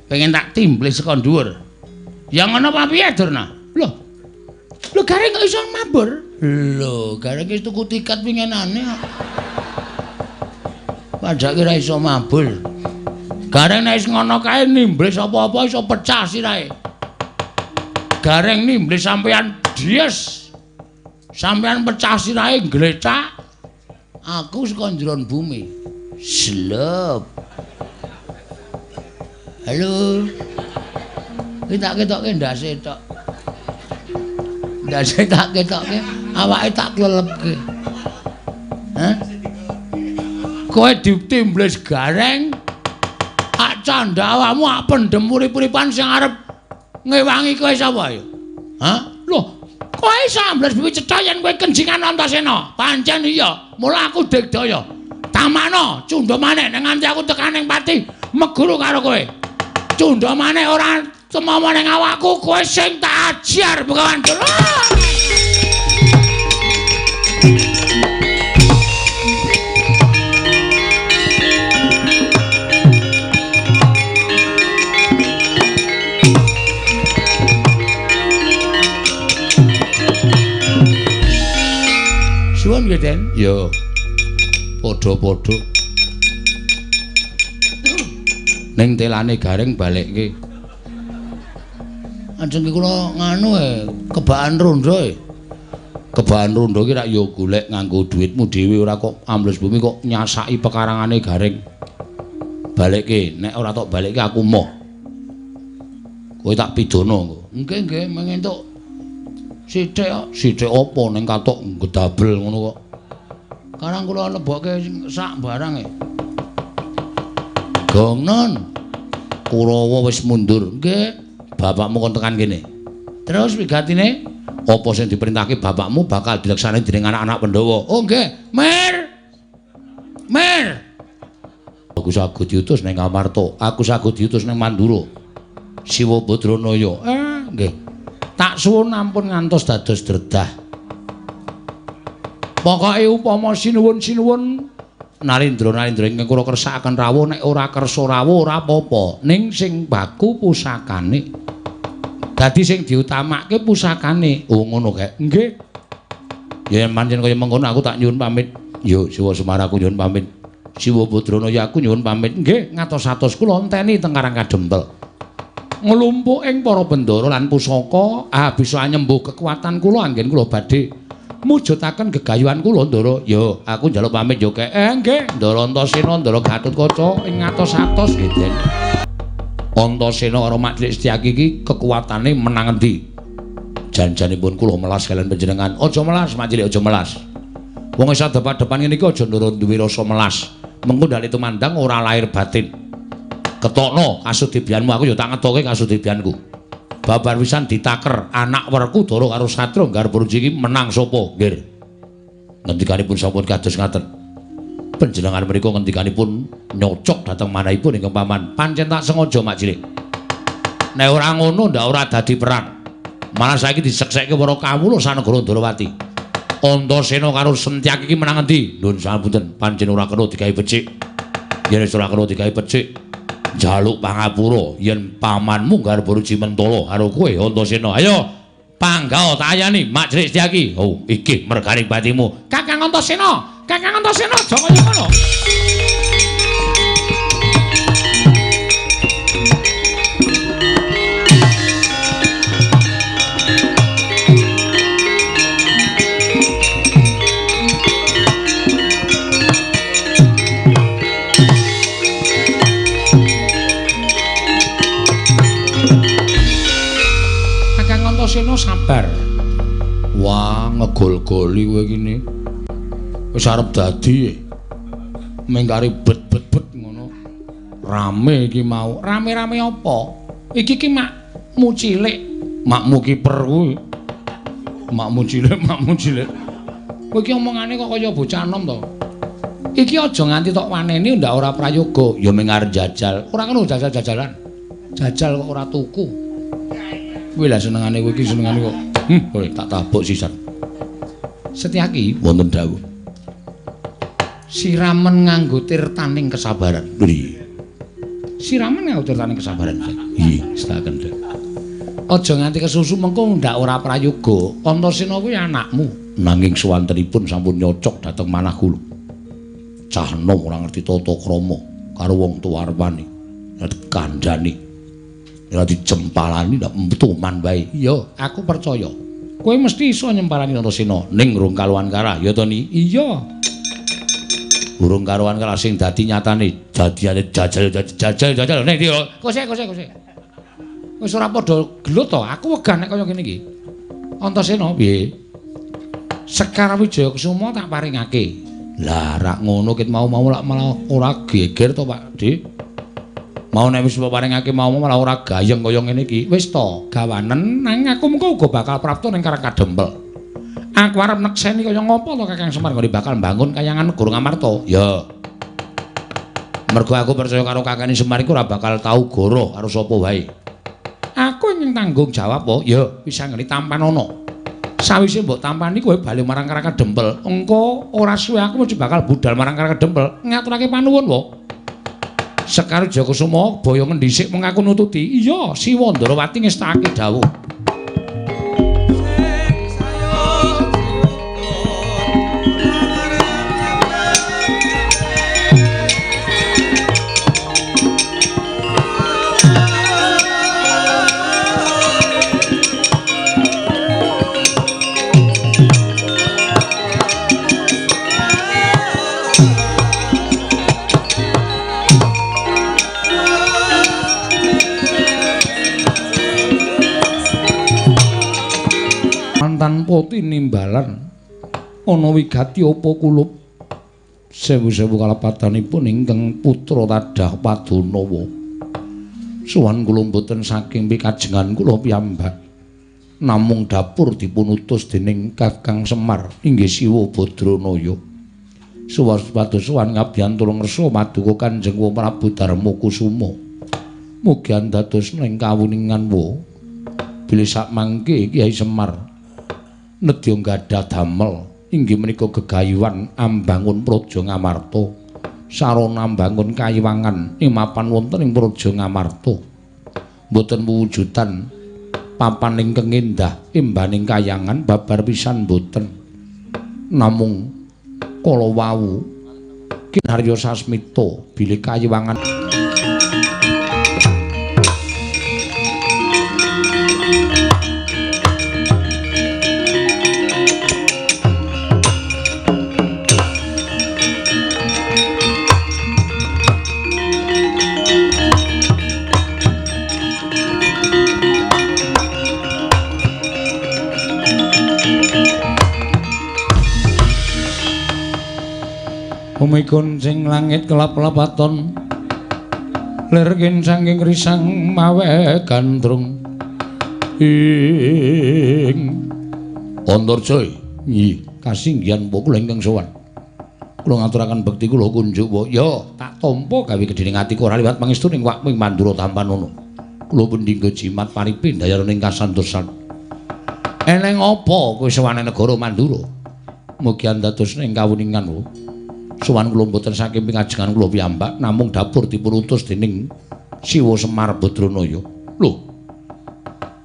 Pengen tak timblis saka dhuwur. Ya ngono apa piye, Durna? Lho. Lho Gareng kok iso mabur? Lho, Gareng wis tuku tiket winginane kok. Padake ora iso mabur. Gareng nek wis ngono kae nimblis apa-apa iso pecah sirahe. Gareng nimblis sampean dies. Sampean pecah sirahe glecak. Aku saka njeron bumi. Slep. Halo. Iki tak ketokke ndase tok. Ndase tak ketokke, awake tak klelepke. Hah? Kowe ditimblis Gareng. Ak candha awakmu ak pendem urip-uripan sing arep ngewangi kowe sapa ya? Hah? Loh, kowe iso ambles bumi cetha yen kowe kenjingan Antasena. Pancen iya, mula aku digdaya. Tamano, cundha maneh nek nganti aku tekan ning pati meguru karo kowe. Cundha maneh ora tumomo ning awakku, kowe sing tak ajar Begawan Durna. Suwun nggih, Den. Ya. Padha-padha. Ning telane Gareng balekke. Ajeng kula nganu kebaan rondo e. Kebaan rondo iki rak ya golek nganggo dhuwitmu dhewe ora kok ambles bumi kok nyasaki pekarangane Gareng. Balekke, nek ora tok balekke aku moh. Kowe tak pidana engko. Nggih, nggih, mengentuk sithik kok. Sithik apa ning katok gedabel ngono kok. Karang kula lebokke sak barang e. Gongnon. Kurawa wis mundur. Nggih. Bapakmu kon tekan kene. Terus wigatine apa sing diperintahke bapakmu bakal dilaksanakake dening anak-anak Pandhawa. Oh nggih. Mer. Mer. Aku sago diutus ning Amarta, aku sago diutus ning Mandura. Siwa Badranaya. Nggih. Tak suwun ampun ngantos dados dredah. Pokoke upama sinuwun-sinuwun Narendra-narendra ingkang kula kersakaken rawuh nek ora kersa rawuh ora apa-apa. Ning sing baku pusakane. Dadi sing diutamake pusakane. Oh ngono kae. Nggih. Ya pancen kaya mengkono aku tak nyuwun pamit. Yo Siwa Semar aku nyuwun pamit. Siwa Badranaya aku nyuwun pamit. Nggih, ngatos-atos kula enteni teng Karang Kadempel. Nglumpuk ing para bendara lan pusaka, bisa nyembuh kekuatan kula anggen kula badhe mujudaken gegayuhan kula Ndara. Yo, aku njaluk pamit yo kek. Nggih, Ndara Antasena, Ndara Gatotkaca ing ngatos-atos nggih, Den. Antasena karo Mak Cilik Setyaki iki kekuatane menang endi? Jan-janipun kula melas kalian panjenengan. Aja melas, Mak Cilik, aja melas. Wong wis adep-adepan ngene iki aja ndara duwe rasa melas. Mengko ndale tumandang ora lahir batin. Ketokno kasudibyanmu, aku ya tak ngetoke kasudibyanku. Babar wisan ditaker anak Werkudara karo Satria Garbarji iki menang sapa, Nggir? Ngendikanipun sampun kados ngaten. Panjenengan menika ngendikanipun nyocok dhateng manahipun ingkang paman. Pancen tak sengaja Mak Cilik. Nek ora ngono ndak ora dadi perang. Malah saiki diseksekke para kawula sanegara Ndrawati. Antasena karo Sentyaki iki menang endi? Nuwun sapunten, pancen ora kena digawe becik. Yen wis ora kena digawe becik, njaluk pangapura yen pamanmu Garbarji mentala karo kowe Antasena. Ayo panggah tak ayani Mak Cilik Setyaki. Oh, iki merganing batimu. Kakang Antasena, Kakang Antasena aja kaya ngono. Antasena sabar. Wah, ngegol-goli kowe iki ne. Wis arep dadi. Mengkari bet-bet-bet ngono. Rame iki mau. Rame-rame apa? Iki ki makmu cilik. Makmu kiper kuwi. Makmu cilik, makmu cilik. Kowe iki omongane kok kaya bocah enom to. Iki aja nganti tok waneni ndak ora prayoga. Ya mung arep jajal. Ora ngono jajal-jajalan. Jajal kok ora tuku. Kuwi lah senengane kowe iki senengane kok. Kowe tak tabuk sisan. Setyaki wonten dawuh. Siramen nganggo tirtaning kesabaran. Lho. Siramen nganggo tirtaning kesabaran. Iya, setaken. Aja nganti kesusu mengko ndak ora prayoga. Antasena kuwi anakmu. Nanging suwantenipun sampun nyocok dhateng manah kula. Cah nom ora ngerti tata krama karo wong tuwa arepane. Kandhane. Ora dijempalani ndak metuman wae. Iya, aku percaya. Kowe mesti iso nyempalani Antasena ning rung karuan karah, ya to ni? Iya. Urung karuan karah sing dadi nyatane, dadiane jajal jajal jajal ning ndi? Kose kose kose. Wis ora padha gelut to, aku wegah nek kaya ngene iki. Antasena piye? Sekar Wijaya Kusuma tak paringake. Lah rak ngono ket mau-mau lak malah ora geger to, Pak Dik. Mau nek wis paringake mau malah ora gayeng kaya ngene iki. Wis to, gawanen nang aku mengko uga bakal prapta ning Karang Kadempel. Aku arep nekseni kaya ngopo to Kakang Semar nggone bakal mbangun kayangan negara Ngamarta. Ya. Mergo aku percaya karo Kakang Semar iku ora bakal tau goroh karo sapa wae. Aku ingin tanggung jawab po. Ya, wis anggene tampanono. Sawise mbok tampani kowe bali marang Karang Kadempel. Engko ora suwe aku mesti bakal budal marang Karang Kadempel ngaturake panuwun po. Sekar Jayakusuma boyo ngendhisik mung aku nututi. Iya, Siwa Ndrawati ngestakake dawuh. Tanpa tinimbalan ana wigati apa kulup sewu-sewu kalepatanipun ingkang putra tadah Padanawa. Suwan kula mboten saking pikajengan kula piyambak, namung dapur dipunutus dening Kakang Semar inggih Siwa Badranaya. Suwas pados suwan ngabiyantula ngersa maduka Kanjeng Prabu Darma Kusuma. Mugi andados ing kawuningan wa bilih sakmangke Kyai Semar nedya gadah damel inggih menika gegayuhan ambangun Praja Ngamarta, sarana ambangun kayiwangan ing mapan wonten ing Praja Ngamarta. Mboten wujudan papan ingkang endah embaning kayangan babar pisan mboten, namung kala wau kinarya sasmita bilih kayiwangan Bumi kuncing langit kelap-lapaton lir kincanging risang mawe gandrung ing Antarja. Nggih, kasinggihan kula ingkang sowan. Kula ngaturaken bekti kula kunjuk wa. Ya, tak tampa gawe gedhening atiku ora liwat pangestu ning wakmu ing Mandura tampanono. Kula pendhingga jimat paripi ndayana ing kasantosan. Eneng apa kowe sowane negara Mandura? Mugi andados ing kawuningan wa. Sowan kula mboten saking pingajengan kula piyambak, namung dapur dipunutus dening Siwa Semar Badranaya. Lho.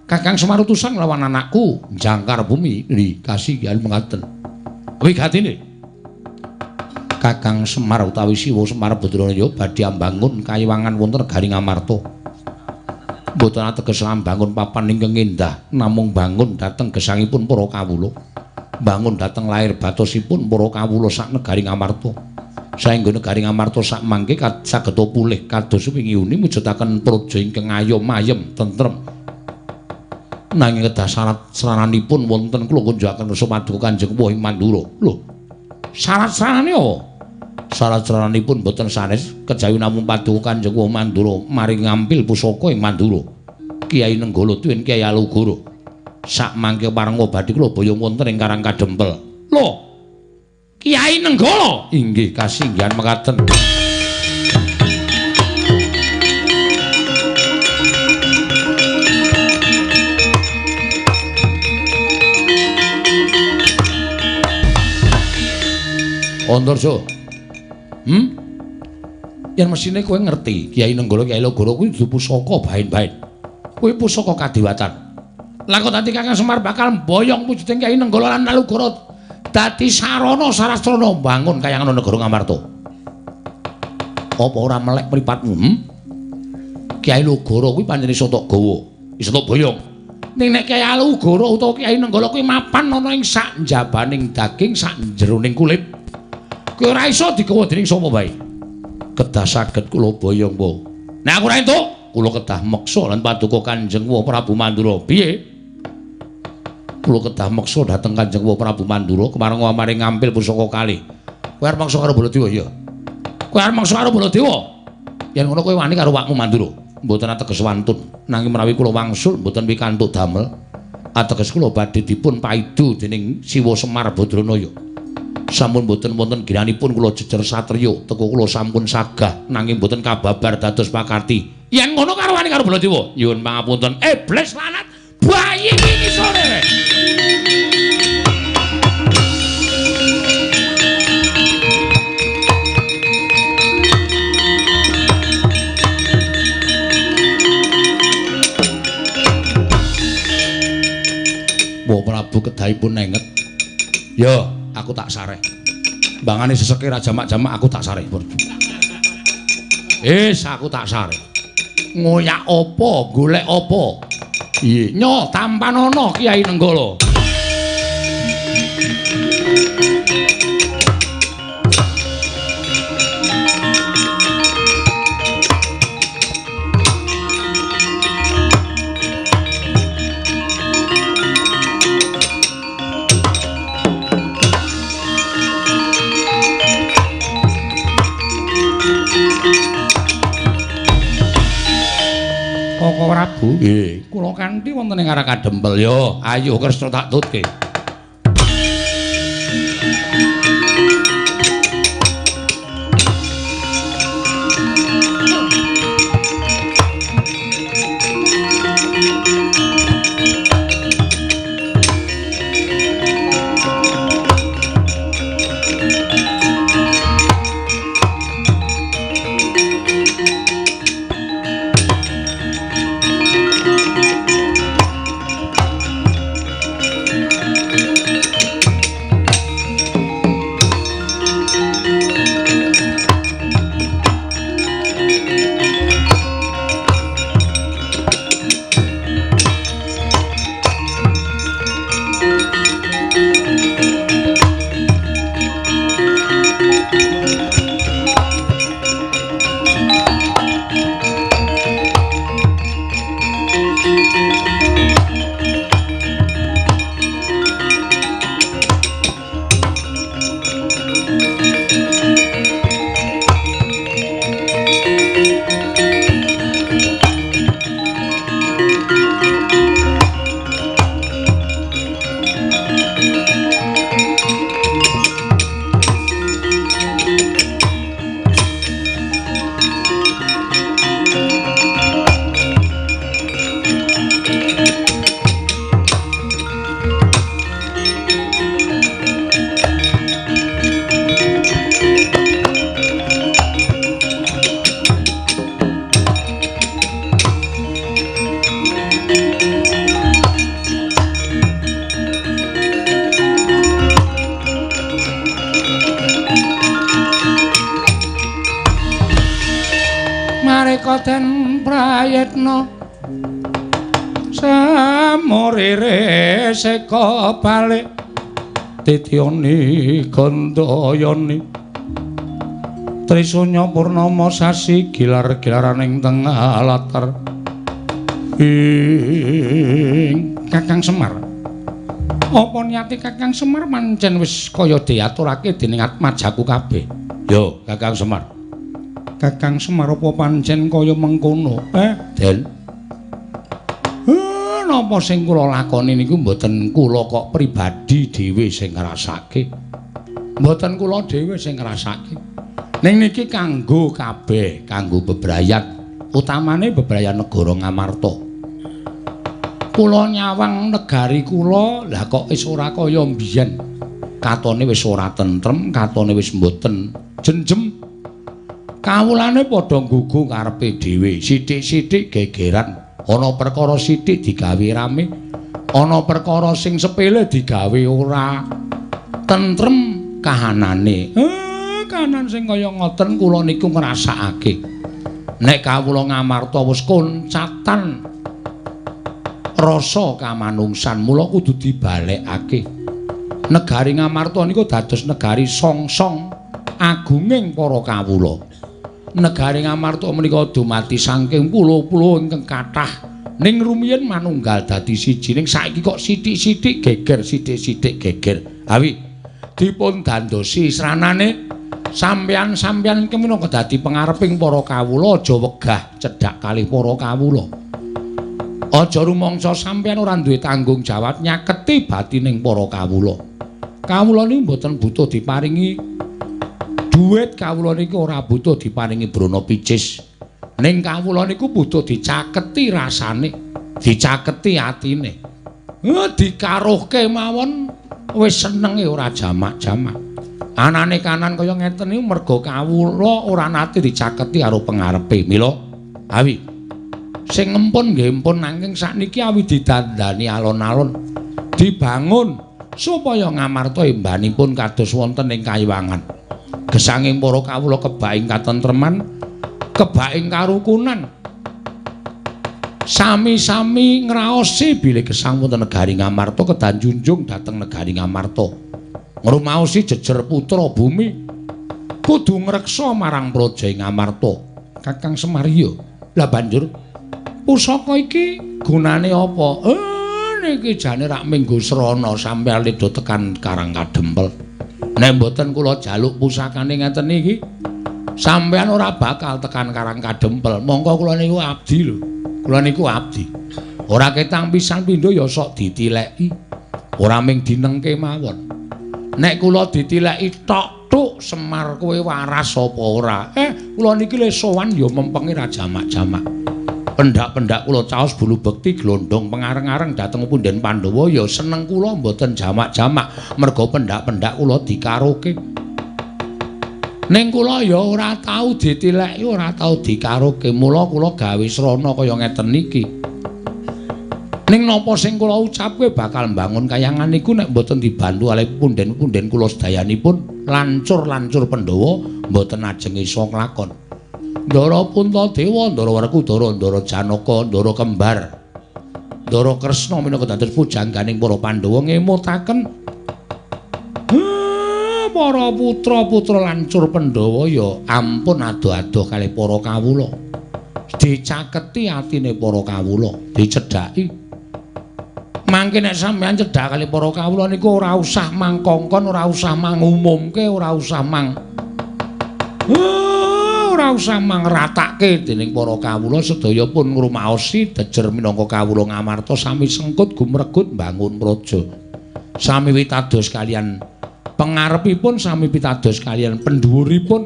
Kakang Semar utusan nglawan anakku jangkar bumi. Nggih, kasihan mengaten. Wigatine Kakang Semar utawi Siwa Semar Badranaya badhe ambangun kayiwangan wonten negari Ngamarta. Mboten ateges ambangun papan ingkang endah, namung bangun dhateng gesangipun para kawula. Bangun dhateng lair batosipun para kawula sak negari Ngamarta. Saengga negari Ngamarta sak mangke saged pulih kados wingi uni mujudaken praja ingkang ayom ayem tentrem. Nanging kedah syarat saranipun wonten kula kunjukaken rasa paduka Kanjeng Wah ing Mandura. Lho, syarat saranane apa? Syarat saranipun boten sanes kejawi namung paduka Kanjeng Wah Mandura mari ngampil pusaka ing Mandura. Kyai Nenggala tuwin Kyai Alugoro. Sak mangke pareng obati kula boyong wonten ing Karang Kadempel. Lho. Kyai Nenggala. Inggih kasinggihan mekaten. Antarja. Yen mesine kowe ngerti, Kyai Nenggala, Kyai Logoro kuwi dudu pusaka baen-baen. Kuwi pusaka kadewatan. Lah kok dadi Kakang Semar bakal mboyong wujuding Kyai Nenggala lan Alugoro dadi sarana sarastrana mbangun kayangan negara Ngamarta. Apa ora melek mripatmu? Kyai Logoro kuwi pancen iso tok gawa, iso tok boyong. Ning nek Kyai Alugoro utawa Kyai Nenggala kuwi mapan ana ing sak njabaning daging, sak jeroning kulit. Kuwi ora iso digawa dening sapa wae. Kedah saged kula boyong, Po. Nek aku ora entuk, kula kedah meksa lan paduka Kanjeng Prabu Mandura. Piye? Kula kedah meksa dhateng Kanjeng Prabu Mandura kemareng amare ngampil pusaka kalih. Kowe arep meksa karo Baladewa ya? Kowe arep meksa karo Baladewa? Yen ngono kowe wani karo wakmu Mandura. Mboten ateges wantun, nanging menawi kula wangsul mboten pikantuk damel. Ateges kula badhe dipun paidu dening Siwa Semar Badranaya. Sampun mboten wonten ginanipun kula jejer satriya, teko kula sampun sagah nanging mboten kababar dados pakarti. Yen ngono karo wani karo Baladewa. Nyuwun pangapunten. Iblis lanat bayi iki sore. Wa Prabu kedahipun nenget. Yo, aku tak sareh. Mbangane seseke ra jamak-jamak aku tak sareh. Wis, aku tak sareh. Ngoyak apa, golek apa? Iya, nyo tampanana Kyai Nenggala. Koko Prabu, nggih, kula kanthi wonten ing Karang Kadempel ya. Ayo Kresna tak tutke. Den prayitna samurire seka balik titiyoni gandayani Trisunya purnama sasi gilar-gilaraning tengah latar ing Kakang Semar. Apa niate Kakang Semar pancen wis kaya diaturake dening atmajaku kabeh? Yo, Kakang Semar. Kakang Semar apa pancen kaya mengkono? Den. Napa sing kula lakoni niku mboten kula kok pribadi dhewe sing ngrasake. Mboten kula dhewe sing ngrasake. Ning niki kanggo kabeh, kanggo bebrayan, utamane bebrayan negara Ngamarta. Kula nyawang negari kula, lah kok wis ora kaya mbiyen. Katone wis ora tentrem, katone wis mboten jenjem. Kawulane padha nggugu karepe dhewe, sithik-sithik gegeran. Ana perkara sithik digawe rame, ana perkara sing sepele digawe ora tentrem kahanane. Kahanan sing kaya ngoten kula niku ngrasakake. Nek kawula Ngamarta wis koncatan rasa kamanungsan, mula kudu dibalekake. Negari Ngamarta niku dados negari songsong agunging para kawula. Negari Ngamarta menika dumadi saking pulo-pulo ingkang kathah, ning rumiyin manunggal dadi siji, ning saiki kok sithik-sithik geger, sithik-sithik geger. Awi dipun dandosi sranane sampeyan-sampeyan iki minangka dadi pengareping para kawula, aja wegah cedhak kalih para kawula. Aja rumangsa sampeyan ora duwe tanggung jawab nyaketi batining para kawula. Kawula niku mboten butuh diparingi duit, kawula niku ora butuh diparingi brana picis. Ning kawula niku butuh dicaketi rasane, dicaketi atine. Dikaruhke mawon wis senenge ora jamak-jamak. Anane kanan kaya ngeten niku merga kawula ora nate dicaketi karo pengarepe. Mila awi sing ngempun nggih empun, nanging sakniki awi didandani alon-alon, dibangun supaya Ngamarta embanipun kados wonten ing kayiwangan. Gesanging para kawula kebak ing katentreman, kebak ing karukunan. Sami-sami ngraosi bilih gesang wonten negari Ngamarta kedah njunjung dhateng negari Ngamarta. Ngrumaosi jejer putra bumi kudu ngreksa marang praja Ngamarta. Kakang Semar ya. Lah banjur pusaka iki gunane apa? Niki jane rak minggu srana sampeyan ledo tekan Karang Kadempel. Nek mboten kula jaluk pusakane ngeten iki, sampeyan ora bakal tekan Karang Kadempel. Mongko kula niku abdi lho. Kula niku abdi. Ora ketang pisan pindho ya sok ditileki. Ora ming dinengke mawon. Nek kula ditileki tok tuk Semar kowe waras apa ora? Kula niki le sowan ya mempenge ra jamak-jamak. Pendak-pendak kula caos bulu bekti glondong pengareng-areng dhateng punden Pandhawa ya seneng kula mboten jamak-jamak merga pendak-pendak kula dikaroke. Ning kula ya ora tau ditileki, ora tau dikaroke, mula kula gawe srana kaya ngeten niki. Ning napa sing kula ucapke bakal mbangun kayangan niku nek mboten dibantu kalih punden-punden kula sedayanipun lancur-lancur Pandhawa mboten ajeng iso nglakon. Ndara Puntadewa, Ndara Werkudara, Ndara Janaka, Ndara Kembar, Ndara Kresna minangka dados pujangganing para Pandhawa ngemutaken para putra-putra lancur Pandhawa ya ampun adoh-adoh kalih para kawula. Dicaketi atine para kawula, dicedhaki. Mangke nek sampeyan cedhak kalih para kawula niku ora usah mangkongkon, ora usah mangumumke, ora usah mang ora usah mangratake dening para kawula sedaya pun ngrumaosi dejer minangka kawula Ngamarta sami sengkut gumregut mbangun praja. Sami witados kaliyan pengarepipun, sami pitados kaliyan pendhuwuripun.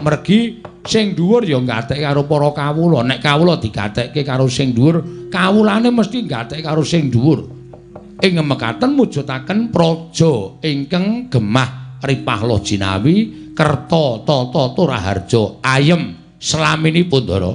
Mergi sing dhuwur ya gatekke karo para kawula. Nek kawula digatekke karo sing dhuwur, kawulane mesti gatekke karo sing dhuwur. Ing mekaten mujudaken praja ingkang gemah ripah loh jinawi kerta tata turaharja ayem slaminipun Ndara.